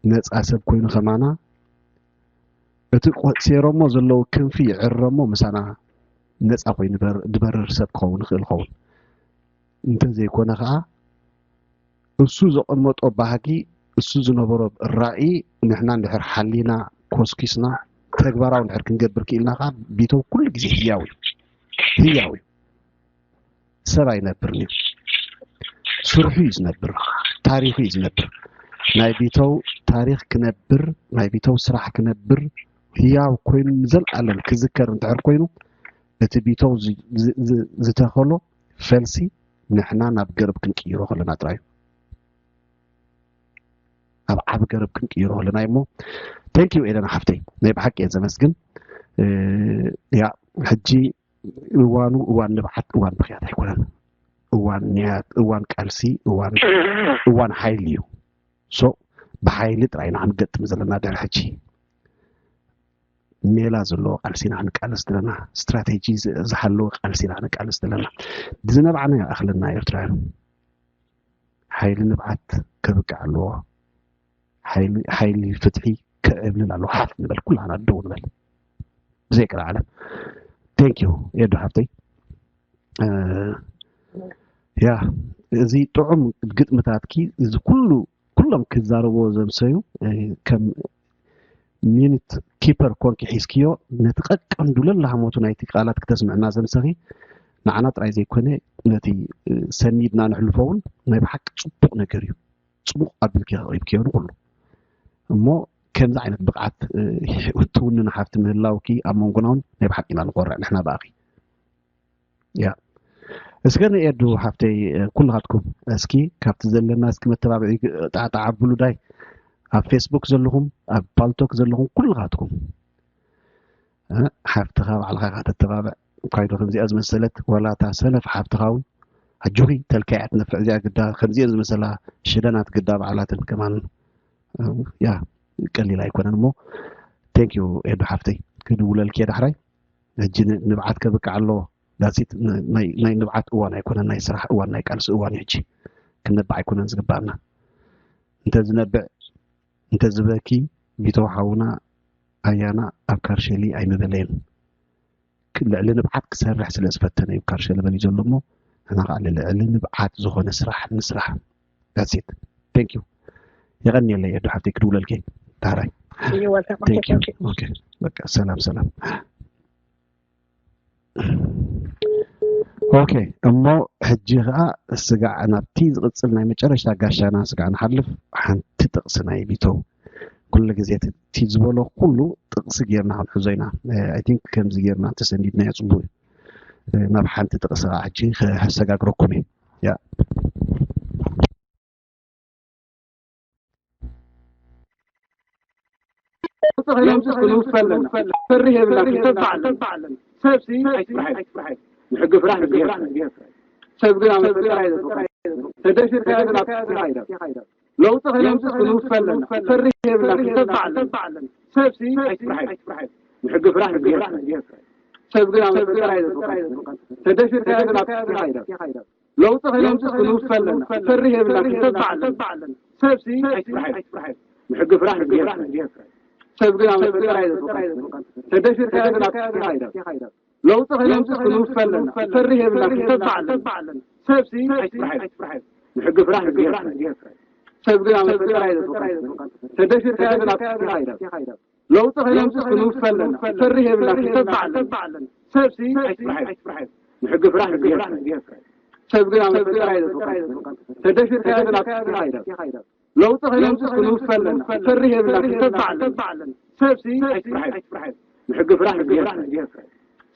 ነፃ ሰብ ኮይኑ ከማና እቲ ሴሮሞ ዘለዉ ክንፊ ይዕረሞ ምሳና ነፃ ኮይኑ ዝበርር ሰብ ክኸውን ይኽእል ኸውን እንተዘይኮነ ከዓ እሱ ዘቐመጦ ባህጊ እሱ ዝነበሮ ራእይ ንሕና እንድሕር ሓሊና ኮስኪስና ተግባራዊ እንድሕር ክንገብር ክኢልና ከዓ ቢተው ኩሉ ግዜ ህያው እዩ ህያው እዩ ሰብ ኣይነብርን እዩ ስርሑ እዩ ዝነብር ታሪኹ እዩ ዝነብር ናይ ቢተው ታሪክ ክነብር ናይ ቢተው ስራሕ ክነብር ህያው ኮይኑ ንዘልኣለም ክዝከር እንድሕር ኮይኑ እቲ ቢተው ዝተኸሎ ፈልሲ ንሕና ናብ ገረብ ክንቅይሮ ከለና ጥራይ እዩ ኣብ ዓቢ ገረብ ክንቅይሮ ከለና እሞ thank you ኤደን ሓፍተይ ናይ ብሓቂ እየ ዘመስግን ያ ሕጂ እዋኑ እዋን ንብዓት እዋን ብኽያት ኣይኮነን እዋን ንያት እዋን ቃልሲ እዋን እዋን ሓይሊ እዩ so ብሓይሊ ጥራይ ኢና ክንገጥም ዘለና ድሕሪ ሕጂ ሜላ ዘለዎ ቃልሲ ኢና ክንቃለስ ዘለና፣ ስትራቴጂ ዝ- ዝሓለወ ቃልሲ ኢና ክንቃለስ ዘለና። ዝነባዕናዮ ኣኽለና ኤርትራውያን ሓይሊ ንብዓት ከብቅዕ ኣለዎ። ሓይሊ ሓይሊ ፍትሒ ክዕብልል ኣለዎ። ሓፍ ንበል፣ ኩላና ደው ንበል። ብዘይ ቀልዓለም። ቴንክ ዩ ኤዱ ሓፍተይ። ያ፣ እዚ ጥዑም ግጥምታትኪ፣ እዚ ኩሉ ኩሎም ክዛረብዎ ዘምሰዩ ከም ሚኒት ኪፐር ኮንኪ ሒዝክዮ፣ ነቲ ቀቀንዱ ለላሃሞቱ ናይቲ ቃላት ክተስምዕና ዘምሰኺ፣ ንዓና ጥራይ ዘይኮነ ነቲ ሰኒድና ንሕልፎ እውን ናይ ብሓቂ ጽቡቕ ነገር እዩ። ጽቡቕ ኣቢልኪ ኣቕሪብክዮ ንኹሉ። እሞ ከምዚ ዓይነት ብቕዓት ትውንን ሓፍቲ ምህላውኪ ኣብ መንጎና እውን ናይ ብሓቂ ኢና ንኾርዕ ንሕና ብኣኺ። ያ፣ እስከ ንኤዱ ሓፍተይ፣ ኩልኻትኩም እስኪ ካብቲ ዘለና እስኪ መተባብዒ ጣዕጣዕ ኣብሉ ዳይ፣ ኣብ ፌስቡክ ዘለኹም፣ ኣብ ፓልቶክ ዘለኹም ኩልኻትኩም ሓፍትኻ ባዕልኻ ኢኻ ተተባብዕ። እኳይዶ ከምዚኣ ዝመሰለት ዋላ እታ ሰነፍ ሓፍትኻ እውን ኣጆኺ ተልካ እያ ትነፍዕ። እዚኣ ግዳ ከምዚአን ዝመሰላ ሽደናት ግዳ ባዕላትን ከማን ያ ቀሊል ኣይኮነን። እሞ ቴንክ ዩ ኤዱ ሓፍተይ፣ ክድውለልኪ እየ ዳሕራይ። ሕጂ ንብዓት ከብቅዕ ኣለዎ። ዳሲት ናይ ንብዓት እዋን ኣይኮነን፣ ናይ ስራሕ እዋን፣ ናይ ቃልሲ እዋን እዩ። ሕጂ ክነብዕ ኣይኮነን ዝግባኣና። እንተዝነብዕ እንተዝበኪ ቢተው ሓውና ኣያና ኣብ ካርሸሊ ኣይምበለየን። ልዕሊ ንብዓት ክሰርሕ ስለ ዝፈተነ እዩ ካርሸሊ በልዩ ዘሎ። እሞ ንሕና ከዓ ልዕሊ ንብዓት ዝኾነ ስራሕ ንስራሕ። ዳሲት ቴንክ ዩ። የቐንየለይ ኤዱ ሓፍተይ ክድውለልኪ ዳሕራይ። በቃ ሰላም ሰላም። ኦኬ፣ እሞ ሕጂ ከዓ ስጋዕ ናብቲ ዝቕፅል ናይ መጨረሽታ ጋሻና ስጋዕ ንሓልፍ። ሓንቲ ጥቕሲ ናይ ቢተው ኩሉ ግዜ እቲ ዝበሎ ኩሉ ጥቕሲ ጌርና ክንሕዞ ኢና። ኣይ ቲንክ ከምዚ ጌርና እንተሰኒድናዮ ፅቡቅ እዩ። ናብ ሓንቲ ጥቕሲ ከዓ ሕጂ ከሰጋግረኩም እየ። ያ ተኸለምስ ክንውፈ ኣለና። ፈርህ የብላን፣ ተባዕለን። ሰብሲ ኣይትፍርሐን። ንሕጊ ፍራሕ ንእግዚኣብሔር። ሰብ ግን ኣብ መፈጠር ኣይዘጥርቆ። ተደፊርካዮ ግን ኣብ ትፍራ ይደር። ለውጢ ከለምስ ክንውፈ ኣለና። ፈርህ የብላን፣ ተባዕለን። ሰብሲ ኣይትፍርሐን። ንሕጊ ፍራሕ ንእግዚኣብሔር። ሰብ ግን ኣብ መፈጠር ኣይዘጥርቆ። ተደፊርካዮ ግን ኣብ ትፍራ ይደር። ለውጢ ከለምስ ክንውፈ ኣለና። ፈርህ የብላን፣ ተባዕለን። ሰብሲ ኣይትፍርሐን። ንሕጊ ፍራሕ ንእግዚኣብሔር። ሰብ ግን ኣብ መፈጠር ኣይዘጥርቆ። ተደፊርካዮ ግን ኣብ ትፍራ ይደር። ለውጢ ከለምስ ክንውፈ ኣለና። ፈርህ የብላን፣ ተባዕለን። ሰብሲ ኣይትፍርሐን። ንሕጊ ፍራሕ ንእግዚኣብሔር። ሰብ ግን ኣብ መፈጠር ኣይዘጥርቆ። ተደፊርካዮ ግን ኣብ ትፍራ ይደር። ለውጢ ከለምስ ክንውፈ ኣለና። ፈርህ የብላን፣ ተባዕለን። ሰብሲ ኣይትፍርሐን። ንሕጊ ፍራሕ ንእግዚኣብሔር። ሰብ ግን ኣብ መፈጠር ኣይዘጥርቆ። ተደፊርካዮ ግን ኣብ ትፍራ ይደር። ለውጢ ከለምስ ክንውፈ ኣለና። ፈርህ የብላን፣ ተባዕለን። ሰብሲ ኣይትፍርሐን። ንሕጊ ፍራሕ ንእግዚኣብሔር።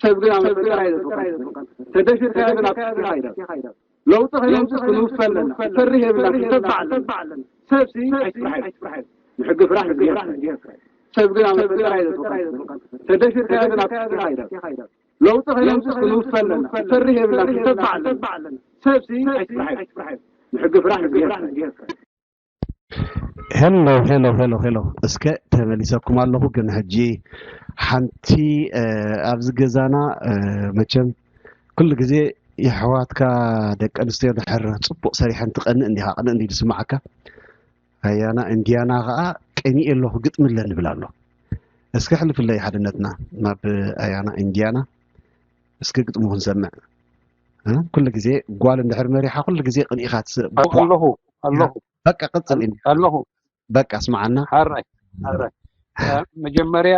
ሰብ ግን ኣብ መፈጠር ኣይዘጥርቆ። ተደፊርካዮ ግን ኣብ ትፍራ ይደር። ለውጢ ከለምስ ክንውፈ ኣለና። ፈርህ የብላን፣ ተባዕለን። ሰብሲ ኣይትፍርሐን። ንሕጊ ፍራሕ ንእግዚኣብሔር። ሰብ ግን ኣብ መፈጠር ኣይዘጥርቆ። ተደፊርካዮ ግን ኣብ ትፍራ ይደር። ለውጢ ከለምስ ክንውፈ ኣለና። ፈርህ የብላን፣ ተባዕለን። ሰብሲ ኣይትፍርሐን። ንሕጊ ፍራሕ ንእግዚኣብሔር። ሄሎ ሄሎ ሄሎ ሄሎ፣ እስከ ተመሊሰኩም ኣለኹ። ግን ሕጂ ሓንቲ ኣብዚ ገዛና መቸም ኩሉ ግዜ የሕዋትካ ደቂ ኣንስትዮ ድሕር ፅቡቅ ሰሪሐን ትቀንእ እንዲኻ ቅንእ እንዲ ዝስማዓካ። ኣያና እንዲያና ከዓ ቀኒኤ ኣለኹ ግጥሚ ኣለኒ ይብል ኣሎ። እስከ ሕልፍለይ ሓድነትና ናብ ኣያና እንዲያና እስኪ ግጥሙ ክንሰምዕ። ኩሉ ግዜ ጓል እንድሕር መሪሓ ኩሉ ግዜ ቅንኢኻ ትስእ። ኣለኹ ኣለኹ። በቃ ቅፅል። ኣለኹ። በቃ ስምዓና። ሓራይ ሓራይ። መጀመርያ